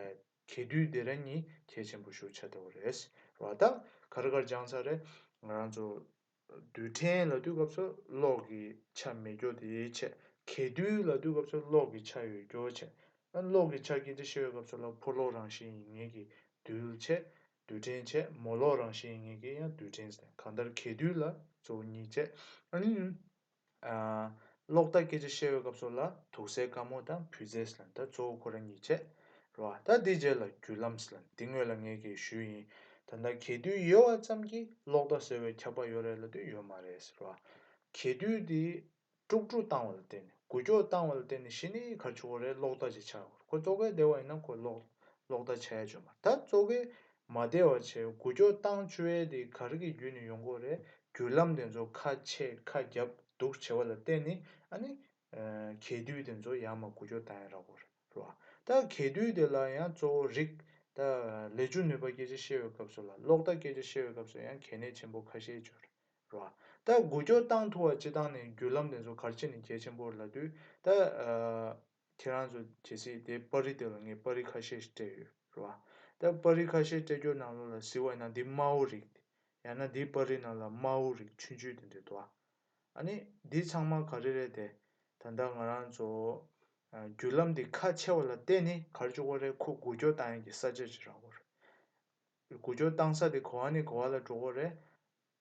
གྱེས་རྡུལ་དེ་རང་གཉིས་གལ་ཆེན་པོ་ཞིག་ཆགས་བསྡད་ཡོད་རེད། རེད་བ། ད་ག་རེ་ག་རེ་སྦྱངས་ཚར་རེད། ང་རང་ཚོ་རྡུལ་ཕྲན་ལབ་དུས་སྐབས་སུ་གློག་གི་ཆ་མེད་རྒྱུ་དེ་བྱས། གྱེས་རྡུལ་ལབ་དུས་སྐབས་སུ་གློག་གི་ཆ་ཡོད་རྒྱུ་བྱས། ཨ་གློག་གི་ཆ་སྐད་ཆ་བཤད་པའི་སྐབས་སུ་ལ་ཕོ་གློག་རང་བཞིན་ཡིན་མཁན་གྱི་རྡུལ་བྱས། རྡུལ་ཕྲན་བྱས། མོ་གློག་རང་བཞིན་ཡིན་མཁན་གྱི་ཡང་རྡུལ་ཕྲན་ཟེར། གང་ལྟར་གྱེས་རྡུལ་ལ་གཙོ་བོ་གཉིས་བྱས། ཨ་ནི་ཨ་གློག་བརྡ་སྐད་ཆ་བཤད་པའི་སྐབས་སུ་ལ་དུག་སེལ་དཀར་མོ་དང་བུལ་རྫས་ཟེར་ལ་ད་གཙོ་བོ་ཁོ་རང་གཉིས་བྱས། རེད་བ། ད་དེ་རྗེས་ལ་བརྒྱུད་ལམ་ཟེར་ལ་འདི་སྔོན་ལ་ངས་ཀྱིས་ཞུས་ཡིན། ད་ལྟ་གྱེས་རྡུལ་ཡོད་པ་ཙམ་གྱིས་གློག་བརྡ་སོན་པའི་ཁྱབ་པ་ཡོད་རེད་ལབ་དུས་ཡོད་མ་རེད་ཟེར་བ། གྱེས་རྡུལ་འདི་དཀྲུག་དཀྲུག་བཏང་བ་ལ་བརྟེན་ནས། འགུལ་སྐྱོད་བཏང་བ་ལ་བརྟེན་ནས་གཞི་ནས་ག་རེ་བྱེད་ཀྱི་ཡོད་རེད། གློག་བརྡ་ཅིག་ཆགས་ཡོད་རེད། ཁོ་བཙོག་གེ་བསྡད་པ་ཡིན་ན་ཁོ་གློག་གློག་བརྡ་ཆགས་ཡ་ཡོད་མ་རེད། ད་བཙོག་གེ་མ་བསྡད་པ་བྱས་འགུལ་སྐྱོད་བཏང་བཅུག་ཡས་དེ་ག་རེ་གི་བརྒྱུད་ནས་ཡོང་གི་ཡོད་རེད། བརྒྱུད་ལམ་དེ་ཚོ་ཁ་ཕྱེ་ཁ་རྒྱབ་འདུག་བྱས་པ་ལ་བརྟེན་ནས་ཨ་ནི་ཨ་གྱེས་རྡུལ་དེ་ཚོ་ཡར་མར་འགུལ་སྐྱོད་བཏང་ཡ་རག་གི་ཡོད་རེད། རེད་བ། ད་གྱེས་རྡུལ་དེ་ལ་ཡང་གཙོ་བོ་རིགས་ད་ལས་འཇུག་ནུས་པ་སྐད་ཆ་བཤད་པའི་སྐབས་སུ་ལ་གློག་བརྡ་སྐད་ཆ་བཤད་པའི་སྐབས་སུ་ཡང་གལ་གནད་ཆེན་པོ་ཁ་ཤས་ཅིག་ཡོད་རེད། རེད་བ། ད་འགུལ་སྐྱོད་བཏང་ཐུབ་པ་སྤྱིར་བཏང་ནས་བརྒྱུད་ལམ་དེ་ཚོ་ག་རེ་བྱས་ནས་གལ་ཆེན་པོ་རེད་ལབ་དུས། ད་ཨ་ཁྱེད་རང་ཚོ་གལ་སྲིད་དེ་པར་རིས་དེ་ལ་ངས་པར་རིས་ཁ་ཤས་ཤིག་སྤྲད་ཡོད་རེད་བ། ད་པར་རིས་ཁ་ཤས་སྤྲད་རྒྱུ་ནང་ལོགས་ལ་གཟིགས་པ་ཡིན་ན་འདི་དམར་པོ་རིགས། ཡང་ན་འདི་པར་རིས་ནང་ལ་དམར་པོ་རིགས་ཆུང་ཆུང་དེ་འདྲ་འདུག་བ། ཨ་ནི་འདི་ཚང་མ་ག་རེ་རེད་དེ། ད་ལྟ་ང་རང་ཚོ་ཨ་བརྒྱུད་ལམ་འདི་ཁ་ཕྱེ་བ་ལ་བརྟེན་ནས་ག་རེ་བྱེད་ཀྱི་ཡོད་རེད། ཁོ་འགུལ་སྐྱོད་བཏང་ཡག་གི་ས་ཆ་ཅིག་རག་གི་ཡོད་རེད། འགུལ་སྐྱོད་བཏང་ས་དེ་ག་བ་ནས་ག་བ་ལ་འགྲོ་གི་ཡོད་རེད།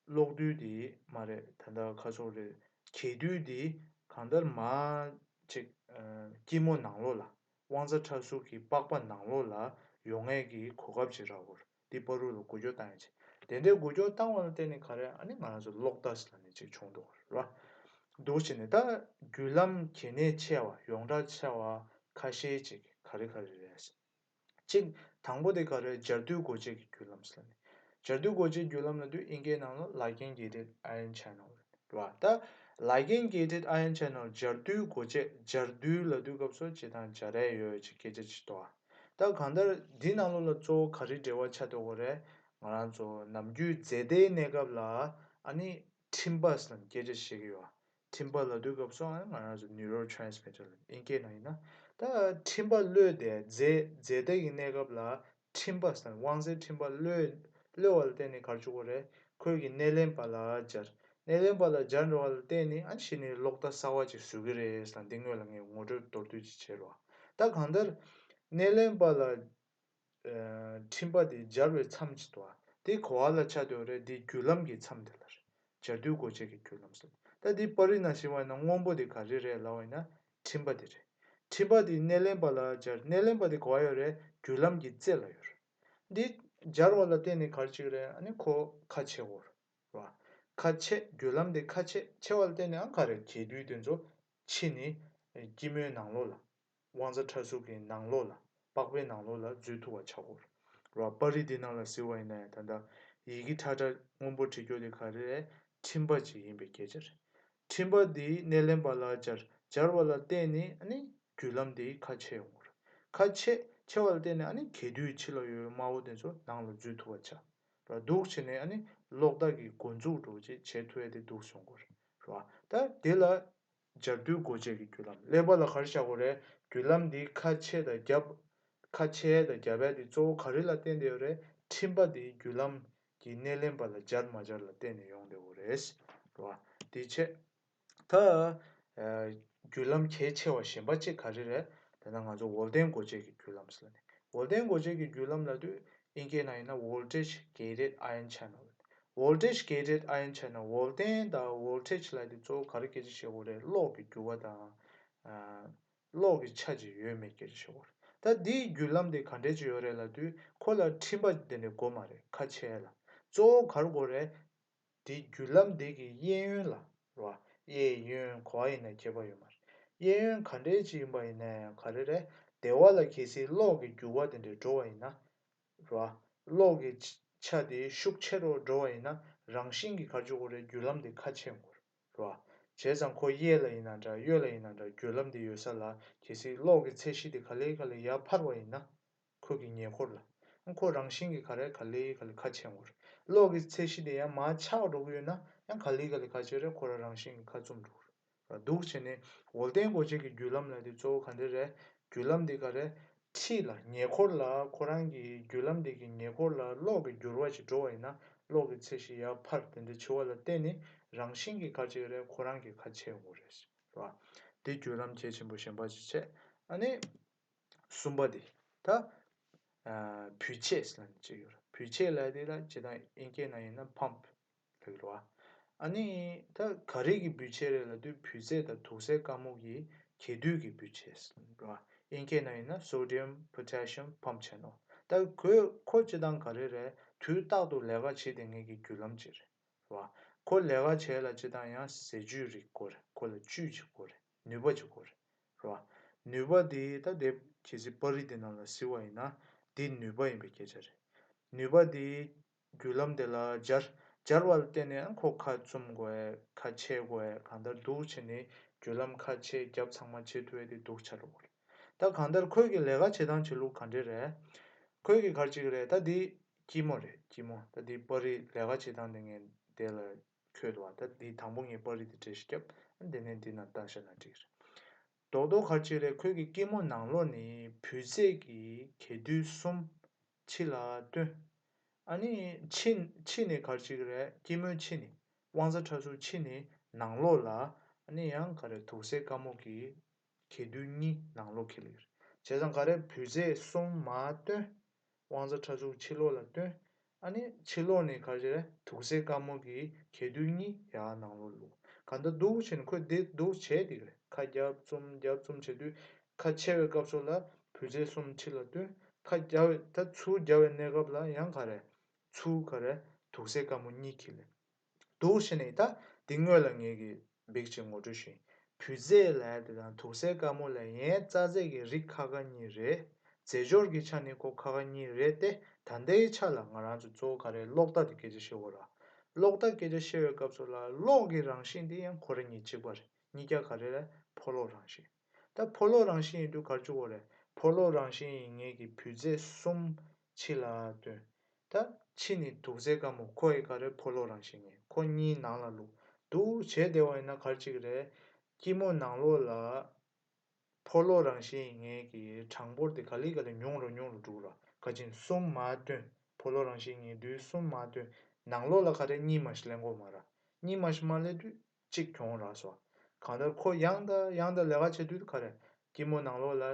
གློག་རྡུལ་དེ་མ་རེད། ད་ལྟ་ག་ཚོད་རེད། གྱེས་རྡུལ་དེ་གང་ལྟར་མར་ཅིག་ཨ་སྐྱི་མོ་ནང་ལོགས་ལ། དབང་རྩ་ཕྲ་གཟུགས་ཀྱི་པགས་པ་ནང་ལོགས་ལ་ཡོང་ཡས་ཀྱི་གོ་སྐབས་ཅིག་རག་གི་ཡོད་རེད། འདི་བར་དུ་ལ་འགུལ་སྐྱོད་བཏང་ཡག་ཅིག་དེ་འདྲའི་འགུལ་སྐྱོད་བཏང་བ་ལ་བརྟེན་ནས་ག་རེ་ཨ་ནི་ང་རང་ཚོ་གློག་བརྡ་ཟེར་ལབ་ནས་ཅིག་བྱུང་འདུག་རེད་བ། འདུག་བྱས་ནས་ད་བརྒྱུད་ལམ་གལ་གནད་ཆེ་བ་ཡོངས་གྲགས་ཆེ་བ་ཁ་ཤས་ཅིག་ག་རེ་ག་རེ་རེད། གཅིག་དང་པོ་དེ་ག་རེ། སྦྱར་རྡུལ་སྒོ་འབྱེད་ཀྱི་བརྒྱུད་ལམ་ཟེར་ནས། སྦྱར་རྡུལ་སྒོ་འབྱེད་བརྒྱུད་ལམ་ལབ་དུས་དབྱིན་སྐད་ནང་ལ་ligand gated ion channel རེད་བ། ད་ligand gated ion channel སྦྱར་རྡུལ་སྒོ་འབྱེད། སྦྱར་རྡུལ་ལབ་དུས་སྐབས་སུ་སྤྱིར་བཏང་སྦྱར་ཡས་ཡོད་ཅིག་སྐད་ཆ་ཅིག་འདུག་བ། ད་གང་ལྟར་འདི་ནང་ལོགས་ལ་གཙོ་བོ་ག་རེ་འབྲེལ་བ་ཆགས་བསྡད་ཀྱི་ཡོད་རེད། ང་རང་ཚོ་ནམ་རྒྱུན་རྫས་མཐའི་གནས་སྐབས་ལ་ ཨ་ནི་འཕྲིན་པ་ཟེར་ནས་སྐད་ཆ་བཤད་ཀྱི་ཡོད། འཕྲིན་པ་ལབ་དུས་སྐབས་སུ་ཨ་ནི་ང་རང་ཚོ་neurotransmitter ལབ་ཨིན་སྐད་ནང་ཡིན་ན། ད་འཕྲིན་པ་གློད་དེ་རྫས་རྫས་དེ་གི་གནས་སྐབས་ལ་འཕྲིན་པ་ཟེར་ན་དབང་རྫས་འཕྲིན་པ་གློད་གློད་པ་ལ་བརྟེན་ནས་ག་རེ་བྱེད་ཀྱི་རེད། ཁོས་ཀྱི་སྣེ་ལེན་པ་ལ་སྦྱར། སྣེ་ལེན་པ་ལ་སྦྱར་འགྲོ་བ་ལ་བརྟེན་ནས་ཨ་ནི་གཞི་ནས་གློག་བརྡ་གསར་བ་ཅིག་བཟོ་གི་རེད་ཟེར་ན་འདི་སྔོན་ལ་ངས་ངོ་སྤྲོད་མདོར་བསྡུས་ཅིག་བྱས་རོགས། ད་གང་ལྟར་སྣེ་ལེན་པ་ལ་ཨ་འཕྲིན་པ་དེ་སྦྱར་བའི་མཚམས་ཅིག་འདུག་ཨ། དེ་ག་བ་ལ་ཆགས་བསྡད་ཡོད་རེད། དེ་རྒྱུ་ལམ་གྱི་མཚམས་དེ་ལ་རེད། སྦྱར་དུས་སྒོ་འབྱེད་ཀྱི་རྒྱུ་ལམ་ཟེར། ད་དེ་པར་རིས་ནང་བཞིན་པ་ཡིན་ན་སྔོན་པོ་དེ་ག་རེ་རེད་ལབ་པ་ཡིན་ན་འཕྲིན་པ་དེ་རེད། འཕྲིན་པ་དེ་སྣེ་ལེན་པ་ལ་སྦྱར། སྣེ་ལེན་པ་དེ་ག་བ་ཡོད་རེད། རྒྱུ་ལམ་གྱི་རྩེ་ལ་ཡོད་རེད། འདི་སྦྱར་བ་ལ་བརྟེན་ནས་ག་རེ་བྱེད་ཀྱི་རེད། ཨ་ནི་ཁོ་ཁ་ཕྱེ་གོ་རེད། རེད་བ། ཁ་ཕྱེ། རྒྱུ་ལམ་དེ་ཁ་ཕྱེ། ཕྱེ་བ་ལ་བརྟེན་ནས་ཨང་ག་རེ་གྱེས་རྡུལ་དེ་ཚོ་ཕྱི་ནས་སྐྱི་མོའི་ནང་ལོགས་ལ། དབང་རྩ་ཕྲ་གཟུགས་ཀྱི་ནང་ལོགས་ལ། པགས་པའི་ནང་ལོགས་ལ་འཛུལ་ཐུབ་པ་ཆགས་ཀྱི་ཡོད་རེད་བ། པར་རིས་འདི་ནང་ལ་གཟིགས་པ་ཡིན་ན་ཡང་ད་ལྟ་ཡི་གེ་ཁྲ་ཁྲ་སྔོན་པོ་བྲིས་རྒྱུ་དེ་ག་རེ་རེད། འཕྲིན་པ་ཅིག་ཡིན་པའི་སྐད་ཆ་རེད། འཕྲིན་པ་འདི་སྣེ་ལེན་པ་ལ་སྦྱར། སྦྱར་བ་ལ་བརྟེན་ནས་ཨ་ནི་རྒྱུ་ལམ་འདི་ཁ་ཕྱེ་ཡོང་གི་ཡོད་རེད། ཁ་ཕྱེ་ཕྱེ་བ་ལ་བརྟེན་ནས་ཨ་ནི་གྱེས་རྡུལ་ཕྱི་ལ་ཡོད་དམར་པོ་དེ་ཚོ་ནང་ལ་འཛུལ་ཐུབ་པ་ཆགས་རེད། འདུག་བྱས་ནས་ཨ་ནི་གློག་བརྡ་གི་འགོ་འཛུགས་འདྲ་བོ་ཅིག་བྱེད་ཐུབ་ཡ་དེ་འདུག་བྱུང་གི་ཡོད་རེད་བ། ད་དེ་ལ་སྦྱར་དུས་སྒོ་འབྱེད་ཀྱི་རྒྱུ་ལམ། ཀླད་པ་ལ་ག་རེ་བྱ་དགོས་རེད། རྒྱུ་ལམ་འདི་ཁ་ཕྱེ་དང་རྒྱབ། ཁ་ཕྱེ་དང་རྒྱབ་ཡ་འདི་གཙོ་བོ་ག་རེ་ལ་བརྟེན་ཏེ་ཡོད་རེད། འཕྲིན་པ་འདི་རྒྱུ་ལམ་གྱི་སྣེ་ལེན་པ་ལ་སྦྱར་མ་སྦྱར་ལ་བརྟེན་ནས་ཡོང་བསྡད་ཡོད་རེད། རེད་བ། འདི་བྱས། ད། ཨ། རྒྱུ་ལམ་གལ་ཆེ་བ་གཞན་པ་གཅིག་ག་རེ་རེད། དེ་ན་ང་ཚོ་ཝོལ་ཏན་སྒོ་འབྱེད་ཀྱི་རྒྱུ་ལམ་ཟེར་ནས། ཝོལ་ཏན་སྒོ་འབྱེད་ཀྱི་རྒྱུ་ལམ་ལབ་དུས་ཨིན་སྐད་ནང་ཡིན་ན་voltage gated ion channel། voltage gated ion channel། ཝོལ་ཏན་དང་ཝོལ་ཊེཇ་ལབ་དེ་གཙོ་བོ་ག་རེ་སྐད་ཆ་བཤད་དགོས་རེད། གློག་གི་རྒྱུ་བ་དང་། ཨ། གློག་གི་ཆ་ཅིག་ཡོད་མེད་སྐད་ཆ་བཤད་དགོས་རེད། ད་འདིའི་རྒྱུ་ལམ་དེ་ག་འདྲས་ཅིག་ཡོད་རེད་ལབ་དུས་ཁོ་ལ་འཕྲིན་པ་དེ་འདྲས་དགོས་མ་རེད། ཁ་ཕྱེ་ལ་གཙོ་བོ་ག་རེ་དགོས་རེད། དེ་རྒྱུ་ལམ་དེ་གི་གཡས་གཡོན་ལ་རེད་བ། གཡས་གཡོན་ག་བ་ཡིན་ན་ཁྱད་པར་ཡོད་མ་རེད། གཡས་གཡོན་ག་འདྲའི་ཅིག་ཡིན་པ་ཡིན་ན་ཡང་ག་རེ་རེད། དེ་བ་ལ་གལ་སྲིད་གློག་གི་རྒྱུ་བ་དེ་འདྲ་འགྲོ་བ་ཡིན་ན་རེད་བ། གློག་གི་ཆ་དེ་ཤུགས་ཆེ་རུ་འགྲོ་བ་ཡིན་ན་རང་བཞིན་གྱིས་ག་རེ་བྱེད་དགོས་རེད། རྒྱུ་ལམ་དེ་ཁ་ཕྱེ་དགོས་རེད་བ། བྱས་ཙང་ཁོ་གཡས་ལ་ཡིན་ན་འདྲ་གཡོན་ལ་ཡིན་ན་འདྲ་རྒྱུ་ལམ་དེ་ཡོད་ས་ལ་གལ་སྲིད་གློག་གི་ཚད་གཞི་དེ་ག་ལེ་ག་ལེ་ཡར་འཕར་བ་ཡིན་ན། ཁོ་གི་ཉེ་འཁོར་ལ། ཁོ་རང་བཞིན་གྱིས་ག་རེ་ག་ལེ་ག་ལེ་ཁ་ཕྱེ་འོང་རེད། གློག་གི་ཚད་གཞི་དེ་ཡང་མར་ཆག་འགྲོ་གི་ཡོད་ན་ཡང་ག་ལེ་ག་ལེ་ཁ་ཕྱེ་རེད། ཁོ་རང་རང་བཞིན་གྱིས་ཁ་བཙུམ་འགྲོ་གི་རེད། འདུག་བྱས་ནས་ཝོལ་ཏན་སྒོ་འབྱེད་ཀྱི་རྒྱུ་ལམ་ལབ་དེ་གཙོ་བོ་ག་འདྲ་རེད། རྒྱུ་ལམ་དེ་ག་རེ། འཁྲིས་ལ་ཉེ་འཁོར་ལ་ཁོ་རང་གི་རྒྱུ་ལམ་དེ་གི་ཉེ་འཁོར་ལ་གློག་གི་འགྱུར་བ་ཞིག་འགྲོ་བ་ཡིན་ན་གློག་གི་ཚད་གཞི་ཡར་འཕར་དེ་འདྲ་བྱེད་པ་ལ་བརྟེན་ནས་རང་བཞིན་གྱིས་ག་རེ་བྱེད་ཀྱི་རེད། ཁོ་རང་གིས་ཁ་ཕྱེ་འོང་རེད། རེད་བ། དེ་རྒྱུ་ལམ་གལ་ཆེན་པོ་གཞན་པ་ཞིག་བྱས། ཨ་ནི། གསུམ་པ་དེ། ད། ཨ། འབུད་ཆས་ཟེར་ནས་ཅིག་ཡོད་རེད། འབུད་ཆས་ལབ་དེ་ལ་སྤྱིར་བཏང་ཨིན་སྐད་ནང་ཡིན་ན་pump ལབ་ཀྱི་རེད་བ། ཨ་ནི། ད་ག་རེ་གི་འབུད་ཆས་རེད་ལབ་དུས་བུལ་རྫས་དང་དུག་སེལ་དཀར་མོ་གི་གྱེས་རྡུལ་གྱི་འབུད་ཆས་རེད་བ། ཨིན་སྐད་ནང་ཡིན་ན་sodium potassium pump ཆེ་ནོ། ད་ཁོས་ཁོ་སྤྱིར་བཏང་ག་རེ་རེད། དུས་རྟག་ཏུ་ལས་ཀ་བྱེད་བསྡད་མཁན་གྱི་རྒྱུ་ལམ་ཅིག་རེད། རེད་བ། ཁོ་ལས་ཀ་བྱེད་ལ་སྤྱིར་བཏང་ཡང་ཟས་བཅུད་རིགས་དགོས་རེད། ཁོ་ལ་བཅུད་ཅིག་དགོས་རེད། ནུས་པ་ཅིག་དགོས་རེད། རེད་བ། ནུས་པ་དེ་ད་དེ་གལ་སྲིད་པར་རིས་དེ་ནང་ལ་གཟིགས་པ་ཡིན་ན་དེ་ནུས་པ་ཡིན་པའི་སྐད་ཆ་རེད། ནུས་པ་དེ་རྒྱུ་ལམ་དེ་ལ་སྦྱར། སྦྱར་བ་ལ་བརྟེན་ནས་ཁོ་ཁ་བཙུམ་དགོས་ཡས་ཁ་ཕྱེ་དགོས་ཡས་གང་ལྟར་འདུག་བྱས་ནས་རྒྱུ་ལམ་ཁ་ཕྱེ་རྒྱབ་ཚང་མ་བྱེད་ཐུབ་ཡས་དེ་འདུག་ཆགས་འགྲོ་གི་རེད། ད་གང་ལྟར་ཁོས་ཀྱི་ལས་ཀ་བྱེད་སྟངས་བྱེད་ལུགས་ག་འདྲས་རེད། ཁོས་ཀྱི་ག་རེ་བྱེད་ཀྱི་རེད། ད་འདི་སྐྱི་མོ་རེད། སྐྱི་མོ། ད་འདི་པར་རིས་ལས་ཀ་བྱེད་སྟངས་དེ་ངས་དེ་ལ་འཁོད་འདུག་བ། ད་འདི་དང་པོ་ངས་པར་རིས་དེ་འགྲེལ་བཤད་བརྒྱབ། འདི་ནས་འདི་ནང་བཏང་བཞག་ན་འགྲིག་རེད། རྡོག་རྡོག་ག་རེ་བྱེད་ཀྱི་རེད། ཁོས་ཀྱི་སྐྱི་མོ་ནང་ལོགས་ནས་བུལ་རྫས་ཀྱི་གྱེས་རྡུལ་གསུམ་ཕྱི་ལ་བཏོན། ཨ་ནི་ཕྱི་ཕྱི་ནས་ག་རེ་བྱེད་ཀྱི་རེད། སྐྱི་མོའི་ཕྱི་ནས་དབང་རྩ་ཕྲ་གཟུགས་ཕྱི་ནས་ནང་ལོགས་ལ་ཨ་ནི་ཡང་ག་རེ་དུག་སེལ་དཀར་མོ་གི་གྱེས་རྡུལ་གཉིས་ནང་ལོགས་འཁྱེར་ལ་ཡོད་རེད། བྱས་ཙང་ག་རེ་བུལ་རྫས་གསུམ་མར་བཏོན། དབང་རྩ་ཕྲ་གཟུགས་ཕྱི་ལོགས་ལ་བཏོན། ཨ་ནི་ཕྱི་ལོགས་ནས་ག་རེ་དུག་སེལ་དཀར་མོ་གི་གྱེས་རྡུལ་གཉིས་ཡར་ནང་ལོགས་བླུགས། གང་ལྟར་འདུག་བྱས་ནས་ཁོས་འདི་འདུག་བྱས་བསྡད་ཀྱི་རེད། ཁ་རྒྱབ་བཙུམ་རྒྱབ་བཙུམ་བྱེད་དུས་ཁ་ཕྱེ་བའི་སྐབས་སུ་ལ་བུལ་རྫས་གསུམ་ཕྱི་ལ་བཏོན། ཁ་རྒྱབ་ད་ཚུར་རྒྱབ་པའི་གནས་སྐབས་ལ་ཡང་ག་རེ་ཚུར་ག་རེ་དུག་སེལ་དཀར་མོ་གཉིས་འཁྱེར་ལ། འདུག་བྱས་ནས་ད་འདི་སྔོན་ལ་ངས་ཀྱི་འབིག་ཅིག་ངོ་སྤྲོད་ཞུས། བུལ་རྫས་ལབ་ཡ་དེ་དང་དུག་སེལ་དཀར་མོ་ལབ་ཡའི་རྩ་རྫས་ཀྱི་རིགས་ཁ་ཁ་གཉིས་རེད། རྫས་སྦྱོར་གྱི་ཆ་ནས་ཁོ་ཁ་ཁ་གཉིས་རེད་དེ། ད་ལྟའི་ཆ་ལ་ང་རང་ཚོ་གཙོ་བོ་ག་རེ་གློག་བརྡ་དེ་སྐད་ཆ་བཤད་དགོས་ར། གློག་བརྡ་སྐད་ཆ་བཤད་པའི་སྐབས་སུ་ལ་གློག་གི་རང་བཞིན་དེ་ཡང་ཁོ་རང་གཉིས་གཅིག་པ་རེད། གཉིས་ཀ་ག་རེ་རེད། ཕོ་གློག་རང་བཞིན། ད་ཕོ་གློག་རང་བཞིན་ཡིན་དུས་ག་རེ་བྱེད་དགོས་རེད། ཕོ་གློག་རང་བཞིན་ཡིན་མཁན་གྱི་བུལ་རྫས་གསུམ་ཕྱི་ལ་བཏོན། ད་ ཕྱི་ནི་དུག་རྫས་དཀར་མོ། ཁོ་ཡི་ག་རེ་ཕོ་ལོ་རང་བཞིན་ངེས། ཁོ་གཉིས་ནང་ལ་བླུགས་འདུག་བྱས་བསྡད་པ་ཡིན་ན་ག་རེ་བྱེད་ཀྱི་རེད། སྐྱི་མོ་ནང་ལོགས་ལ་ཕོ་ལོ་རང་བཞིན་ངེས་ཀྱི་གྲངས་འབོར་དེ་ག་ལེ་ག་ལེ་ཉུང་རུ་ཉུང་རུ་འགྲོ་གི་ར། ག་ཅིན་གསུམ་མར་བཏོན། ཕོ་ལོ་རང་བཞིན་ངེས་དུས་གསུམ་མར་བཏོན། ནང་ལོགས་ལ་ག་རེ་གཉིས་མ་ཞིག་ལེན་དགོས་མ་ར། གཉིས་མ་ཞིག་མ་ལེན་དུས་གཅིག་གྱོང་རག་སོང་། གང་ལྟར་ཁོ་ཡང་དང་ཡང་དང་ལས་ཀ་བྱེད་དུས་ག་རེ། སྐྱི་མོ་ནང་ལོགས་ལ་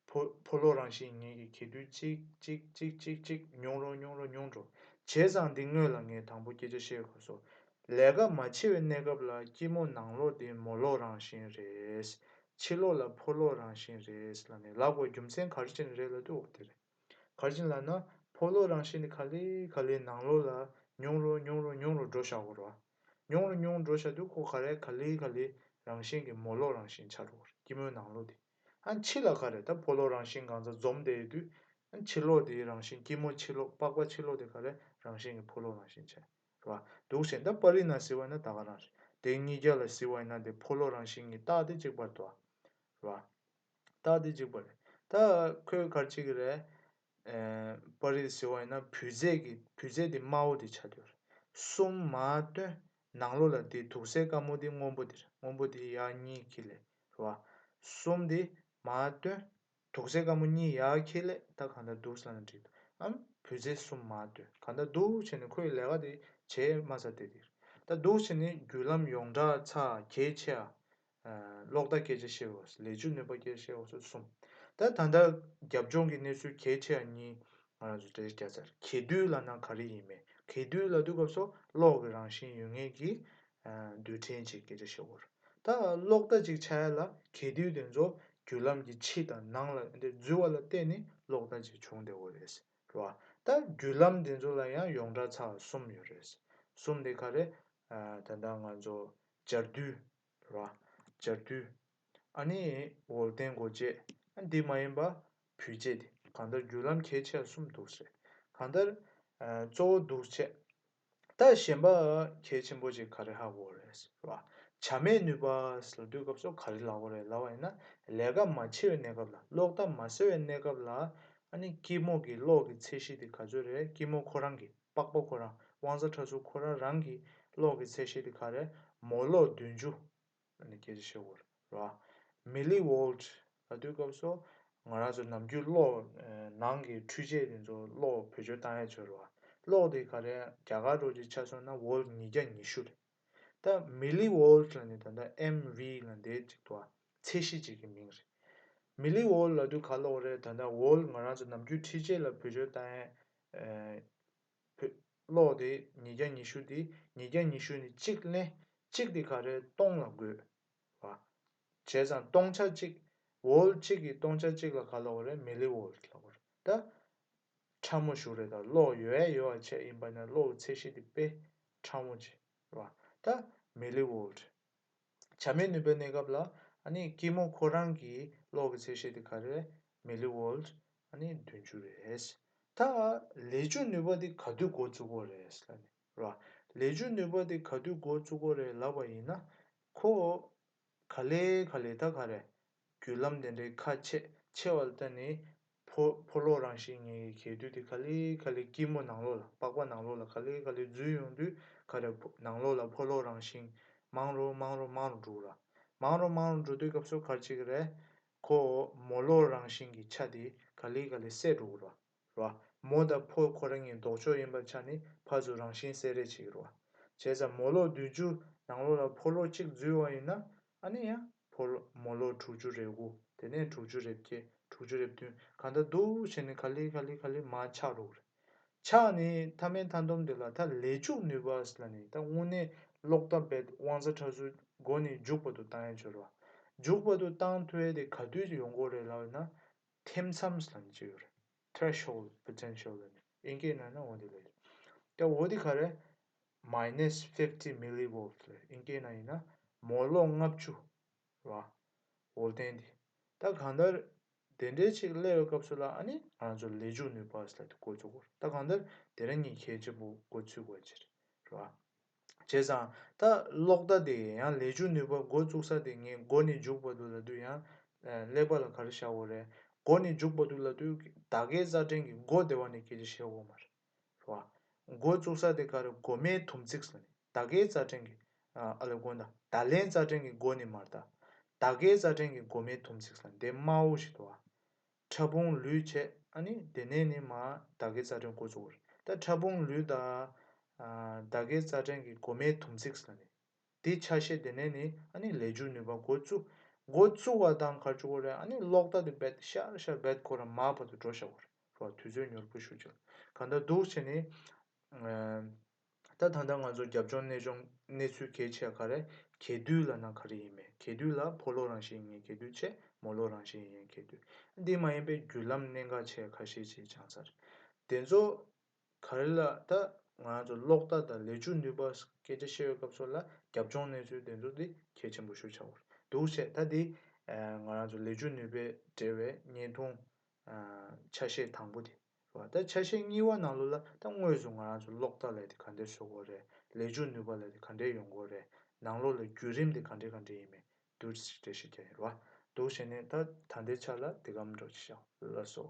ཕོ་ཕོ་ལོ་རང་བཞིན་ངེས་ཀྱི་གྱེས་དུས་གཅིག་གཅིག་གཅིག་གཅིག་གཅིག་ཉུང་རུ་ཉུང་རུ་ཉུང་རུ། བྱས་ཙང་འདི་སྔོན་ལ་ངས་དང་པོ་སྐད་ཆ་བཤད་དགོས་སོ། ལས་ཀ་མ་བྱེད་པའི་གནས་སྐབས་ལ་སྐྱི་མོ་ནང་ལོགས་དེ་མོ་ལོ་རང་བཞིན་རེད། ཕྱི་ལོགས་ལ་ཕོ་ལོ་རང་བཞིན་རེད་ལབ་ནས་ལབ་དགོས་རྒྱུ་མཚན་ག་རེ་བྱས་ནས་རེད་ལབ་དུས་འོ་དེ་རེད། ག་རེ་བྱས་ནས་ལབ་ན་ཕོ་ལོ་རང་བཞིན་དེ་ག་ལེ་ག་ལེ་ནང་ལོགས་ལ་ཉུང་རུ་ཉུང་རུ་ཉུང་རུ་འགྲོ་བཞག་གོ་ར། ཉུང་རུ་ཉུང་རུ་འགྲོ་བཞག་དུས་ཁོ་ག་རེ་ག་ལེ་ག་ལེ་རང་བཞིན་གྱི་མོ་ལོ་རང་བཞིན་ཆགས་འགྲོ་གི་རེད། སྐྱི་མོའི་ནང་ལོགས་དེ། ཨ་ཕྱི་ལ་ག་རེ་ད་ཕོ་ལོ་རང་བཞིན་གང་ཚ་འཛོམས་བསྡད་ཡོད་དུས། ཨ་ཕྱི་ལོགས་དེའི་རང་བཞིན་སྐྱི་མོ་ཕྱི་ལོགས་པགས་པ་ཕྱི་ལོགས་དེ་ག་རེ་རང་བཞིན་གྱི་ཕོ་ལོ་རང་བཞིན་ཆགས་རེད་བ། འདུག་བྱས་ད་པར་རིས་ནང་གཟིགས་པ་ཡིན་ན་ད་ག་རང་རེད། དེ་གཉིས་ཀ་ལ་གཟིགས་པ་ཡིན་ན་དེ་ཕོ་ལོ་རང་བཞིན་གྱི་རྟགས་དེ་གཅིག་པ་རེད་དོ། རེད་བ། རྟགས་དེ་གཅིག་པ་རེད། ད་ཁོས་ག་རེ་བྱེད་ཀྱི་རེད། ཨེ། པར་རིས་གཟིགས་པ་ཡིན་ན་བུལ་རྫས་ཀྱི་བུལ་རྫས་དེ་དམར་པོ་དེ་ཆགས་ཡོད་རེད། གསུམ་མར་བཏོན། ནང་ལོགས་ལ་དེ་དུག་སེལ་དཀར་མོ་དེ་སྔོན་པོ་དེ་རེད། སྔོན་པོ་དེ་ཡར་གཉིས་འཁྱེར་སླེབས་རེད་བ། གསུམ་དེ་མར་བཏོན། དུག་སེལ་དཀར་མོ་གཉིས་ཡར་འཁྱེར་སླེབས། ད་གང་ལྟར་འདུག་ལབ་ན་འགྲིག་འདུག་ཨམ་བུལ་རྫས་གསུམ་མར་བཏོན། གང་ལྟར་འདུག་བྱས་ནས་ཁོའི་ལས་ཀ་དེ་བྱས་མ་ཚར་དེ་དེ་རེད། ད་འདུག་བྱས་ནས་བརྒྱུད་ལམ་ཡོངས་གྲགས་ཚ་གལ་ཆེ་བ། ཨ། གློག་བརྡ་སྐད་ཆ་བཤད་འོས། ལས་འཇུག་ནུས་པ་སྐད་ཆ་བཤད་འོས་སོ་གསུམ། ད་ད་ལྟ་རྒྱབ་ལྗོངས་ཀྱི་གནས་ཚུལ་གལ་ཆེ་བ་གཉིས་ང་རང་ཚོ་འགྲེལ་བརྒྱབ་ཚར། གྱེས་རྡུལ་ལབ་ན་ག་རེ་ཡིན་མིན། གྱེས་རྡུལ་ལབ་དུས་སྐབས་སུ་གློག་གི་རང་བཞིན་ཡོད་མཁན་གྱི་ཨ། རྡུལ་ཕྲན་ཅིག་སྐད་ཆ་བཤད་འོས། ད་གློག་བརྡ་ཅིག་ཆགས་ཡ་ལ་གྱེས་རྡུལ་དེ་ཚོ་བརྒྱུད་ལམ་གྱི་ཕྱི་དང་ནང་ལ་འདི་འཛུལ་བ་ལ་བརྟེན་ནས་གློག་བརྡ་ཅིག་བྱུང་བསྡད་འོས་རེད། རེད་བ། ད་བརྒྱུད་ལམ་དེ་ཚོ་ལ་ཡང་ཡོངས་གྲགས་ཚ་གསུམ་ཡོད་རེད། གསུམ་དེ་ག་རེ། ཨ། ད་ལྟ་ང་ཚོ་སྦྱར་རྡུལ། རེད་བ། སྦྱར་རྡུལ། ཨ་ནི་ཝོལ་ཏན་སྒོ་འབྱེད། ཨ། འདི་མ་ཡིན་པ་བུལ་རྫས་དེ། གང་ལྟར་བརྒྱུད་ལམ་གལ་ཆེ་བ་གསུམ་འདུག་ཟེར། གང་ལྟར། ཨ། གཙོ་བོ་འདུག་བྱས། ད་གཞན་པ་གལ་ཆེན་པོ་ཅིག་ག་རེ་ཧ་གོ་རེད་ཟེར་བ། བྱ་མེད་ནུས་པ་ཟེར་དུས་སྐབས་སུ་ག་རེ་ལབ་དགོས་རེད་ལབ་པ་ཡིན་ན། ལས་ཀ་མ་བྱེད་པའི་གནས་སྐབས་ལ། གློག་བརྡ་མ་སེལ་བའི་གནས་སྐབས་ལ། ཨ་ནི་སྐྱི་མོ་གི་གློག་གི་ཚད་གཞི་དེ་ག་ཚོད་རེད། སྐྱི་མོ་ཁོ་རང་གི་པགས་པ་ཁོ་རང་། དབང་རྩ་ཕྲ་གཟུགས་ཁོ་རང་རང་གི་གློག་གི་ཚད་གཞི་དེ་ག་རེ། མོ་ལོ་བདུན་ཅུ། ཨ་ནི་སྐད་ཆ་བཤད་དགོས་རེད་བ། མི་ལི་ཝོལ་ཊི་ལབ་དུས་སྐབས་སུ་ང་རང་ཚོ་ནམ་རྒྱུན་གློག་ནང་གི་འཕྲུལ་ཆས་དེ་ཚོ་གློག་བེད་སྤྱོད་བཏང་ཡ་ཆོད་རེད་བ། གློག་དེ་ག་རེ་རྒྱ་གར་འདྲ་ཅིག་ཆ་སོང་ན་ཝོལ་ཊི་ཉིས་བརྒྱ་ཉི་ཤུ་རེད། ད་མི་ལི་ཝོལ་ཊི་ལབ་ནས་ད་ལྟ་ཨེམ་ཝི་ལབ་འདི་ཅིག་འདུག་བ། ཚད་གཞི་ཅིག་གི་མིང་རེད། མི་ལི་ཝོལ་ཊི་ལབ་དུས་ག་ལབ་དགོས་རེད། ད་ལྟ་ཝོལ་ཊི་ང་རང་ཚོ་ནམ་རྒྱུན་འཕྲུལ་ཆས་ལ་བེད་སྤྱོད་བཏང་ཡ། བོད། གློག་དེ་ཉིས་བརྒྱ་ཉི་ཤུ་དེ། ཉིས་བརྒྱ་ཉི་ཤུ་ནི་གཅིག་ལེན། གཅིག་དེ་ག་རེ་སྟོང་ལ་བགོས། བ། བྱས་ཙང་སྟོང་ཆ་གཅིག་ཝོལ་གཅིག་གི་སྟོང་ཆ་གཅིག་ལ་ག་ལབ་དགོས་རེད། མི་ལི་ཝོལ་ལབ་དགོས་རེད། ད་ཕྲ་མོ་ཞིག་རེད། ད་གློག་ཡོད་ཡ་ཡོད་པ་བྱས་ཡིན་པ་ན་གློག་གི་ཚད་གཞི་དེ་དཔེ་ཕྲ་མོ་ཅིག་རེད་བ། ད་མི་ལི་ཝོལ། བྱ་མེད་ནུས་པའི་གནས་སྐབས་ལ་ཨ་ནི་སྐྱི་མོ་ཁོ་རང་གི་གློག་གི་ཚད་གཞི་དེ་ག་རེ་རེད། མི་ལི་ཝོལ། ཨ་ནི་བདུན་ཅུ་རེད། ད་ལས་འཇུག་ནུས་པ་དེ་ག་དུས་འགོ་བཙུགས་དགོས་རེད་ལབ་ནས་རེད་བ། ལས་འཇུག་ནུས་པ་དེ་ག་དུས་འགོ་བཙུགས་དགོས་རེད་ལབ་པ་ཡིན་ན། ཁོ་ག་ལེ་ག་ལེ་ད་ག་རེ། བརྒྱུད་ལམ་དེ་འདྲའི་ཁ་ཕྱེ་ཕྱེ་བ་ལ་བརྟེན་ནས་ཕོ་ཕོ་གློག་རང་བཞིན་ངེས་ཀྱི་གྱེས་རྡུལ་དེ་ག་ལེ་ག་ལེ་སྐྱི་མོ་ནང་ལོགས་ལ། པགས་པ་ནང་ལོགས་ལ་ག་ལེ་ག་ལེ་འཛུལ་ཡོང་དུས་ག་རེ། ནང་ལོགས་ལ་ཕོ་གློག་རང་བཞིན་མང་རུ་མང་རུ་མང་རུ་འགྲོ་གི་ར། མང་རུ་མང་རུ་འགྲོ་དུས་སྐབས་སུ་ག་རེ་བྱེད་ཀྱི་རེད། ཁོ་མོ་གློག་རང་བཞིན་གྱི་ཆ་དེ་ག་ལེ་ག་ལེ་སད་འགྲོ་གི་ར། ར། མོ་དང་ཕོ་ཁོ་རང་གཉིས་ལྡོག་ཕྱོགས་ཡིན་པའི་ཆ་ནས་ཕར་ཚུར་རང་བཞིན་གསལ་རེ་བྱེད་ཀྱི་རེད་བ། བྱས་ཙང་མོ་གློག་བདུན་ཅུ་ནང་ལོགས་ལ་ཕོ་གློག་གཅིག་འཛུལ་བ་ཡིན་ན། ཨ་ནི་ཡང་ཕོ་གློག་མོ་གློག་དྲུག་ཅུ་རེ་དགུ། དེ་ནས་དྲུག་ཅུ་རེ་བརྒྱད། དྲུག་ཅུ་རེ་བདུན། གང་ལྟར་འདུག་བྱས་ནས་ག་ལེ་ག་ལེ་ག་ལེ་མར་ཆག་འགྲོ་གི་རེད། ཆག་ནས་མཐའ་མའི་མཐའ་སྡོམ་དེ་ལ་ད་ལས་འཇུག་ནུས་པ་ཟེར་ལབ་ནས། ད་དངོས་གནས་གློག་བརྡ་དཔེ་དབང་རྩ་ཕྲ་གཟུགས་མགོ་ནས་མཇུག་བར་དུ་བཏང་ཡ་ཆོད་རེད་བ། མཇུག་བར་དུ་བཏང་ཐུབ་ཡ་དེ་ག་དུས་ཡོང་གི་རེད་ལབ་ན། ཐེམ་མཚམས་ལབ་ནས་ཅིག་ཡོད་རེད། Threshold potential ལབ་ནས་ཨིན་སྐད་ནང་ན་འོ་དེ་ལབ་རེད། ད་འོ་དེ་ག་རེ། minus fifty millivolt ལབ། ཨིན་སྐད་ནང་ཡིན་ན་མོ་གློག་ལྔ་བཅུ་རེད་བ། ཝོལ་ཏན་དེ། ད་གང་ལྟར་དེ་འདྲའི་ཅིག་སླེབས་པའི་སྐབས་སུ་ལ་ཨ་ནི་ང་ཚོ་ལས་འཇུག་ནུས་པ་ཟེར་ལབ་དེ་འགོ་བཙུགས་དགོས་རེད། ད་གང་ལྟར་དེ་རིང་ངས་གལ་ཆེན་པོ་འགོ་ཚུགས་དགོས་ཅིག་རེད་བ། བྱས་ཙང་ད་གློག་བརྡ་དེ་ཡང་ལས་འཇུག་ནུས་པ་འགོ་བཙུགས་ས་དེ་ངས་མགོ་ནས་མཇུག་བར་དུ་ལབ་དུས་ཡང་། ཀླད་པ་ལ་ག་རེ་བཞག་དགོས་རེད། མགོ་ནས་མཇུག་བར་དུ་ལབ་དུས་ད་གའི་རྩ་ཕྲན་གྱི་མགོ་སྡེ་བ་ནས་སྐད་ཆ་བཤད་དགོས་མ་རེད། རེད་བ། འགོ་བཙུགས་ས་དེ་ག་རེ། མགོ་མའི་དུམ་ཚིགས་ལ་ནི་ད་གའི་རྩ་ཕྲན་གྱི། ཨ་ཨ་ལེ་དགོངས་དག་ད་ལན་རྩ་ཕྲན་གྱི་མགོ་ནི་མ་རེད་ད། ད་གའི་རྩ་ཕྲན་གྱི་མགོ་མའི་དུམ་ཚིགས་ལ་ནི་དེ་དམའ་བོ་ཞིག་འདུག་བ། ཕྲ་ཕུང་ལུས་བྱས། ཨ་ནི་དེ་ནས་ནི་མར་ད་གའི་རྩ་ཕྲན་འགོ་བཙུགས་པ་རེད། ད་ཕྲ་ཕུང་ལུས་དང་། ཨ་ད་གའི་རྩ་ཕྲན་གྱི་མགོ་མའི་དུམ་ཚིགས་ལ་ནི། དེ་ཆ་ཤས་དེ་ནས་ནི་ཨ་ནི་ལས་འཇུག་ནུས་པ་འགོ་བཙུགས། འགོ་བཙུགས་པ་དང་ག་རེ་བྱེད་དགོས་རེད། ཨ་ནི་གློག་བརྡ་དེ་རྦད་ཤར་ཤར་རྦད་ཁོ་རང་མར་བར་དུ་འགྲོ་བཞག་དགོས་རེད། རོ་དུས་ཚོད་མྱུར་པོ་ཞིག་བྱེད། གང་ལྟར་འདུག་བྱས་ནི། ཨ་ད་ད་ལྟ་ང་ཚོ་རྒྱབ་ལྗོངས་གནས་ལྗོངས་གནས་ཚུལ་གལ་ཆེ་ག་རེ། གྱེས་རྡུལ་ལབ་ན་ག་རེ་ཡིན་མིན། གྱེས་རྡུལ་ལ་ཕོ་གློག་རང་བཞིན་ཡིན་གྱེས་རྡུལ་བྱས། མོ་གློག་རང་བཞིན་ཡིན་གྱེས་རྡུལ། འདི་མ་ཡིན་པའི་བརྒྱུད་ལམ་གནད་འགག་ཆེ་ཁ་ཤས་ཅིག་སྦྱངས་ཚར། དེ་ཚོ་ག་རེ་ལ་ད་ང་རང་ཚོ་གློག་བརྡ་དང་ལས་འཇུག་ནུས་པ་སྐད་ཆ་བཤད་པའི་སྐབས་སུ་ལ་རྒྱབ་ལྗོངས་གནས་ཚུལ་དེ་ཚོ་དེ་གལ་ཆེན་པོ་ཞིག་ཆགས་ཡོད་རེད། འདུག་བྱས་ད་དེ་ང་རང་ཚོ་ལས་འཇུག་ནུས་པའི་འབྲེལ་བའི་བརྙན་ཐུང་ཆ་ཤས་དང་པོ་དེ་རེད་བ། ད་ཆ་ཤས་གཉིས་པ་ནང་ལོགས་ལ་ད་དངོས་སུ་ང་རང་ཚོ་གློག་བརྡ་ལབ་དེ་ག་འདྲས་བཟོ་དགོས་རེད། ལས་འཇུག་ནུས་པ་ལབ་དེ་ག་འདྲས་ཡོང་དགོས་རེད། ནང་ལོགས་ལ་བརྒྱུད་རིམ་དེ་ག་འདྲས་ག་འདྲས་ཡིན་མིན་འདུག་སེ་འགྲེལ་བཤད་རྒྱག་ཡིན་རེད་བ། འདུག་བྱས་ནས་ད་ད་ལྟའི་ཆ་ལ་དེ་ག་མི་འགྲོ་ཅི་བྱ། ལགས་སོ།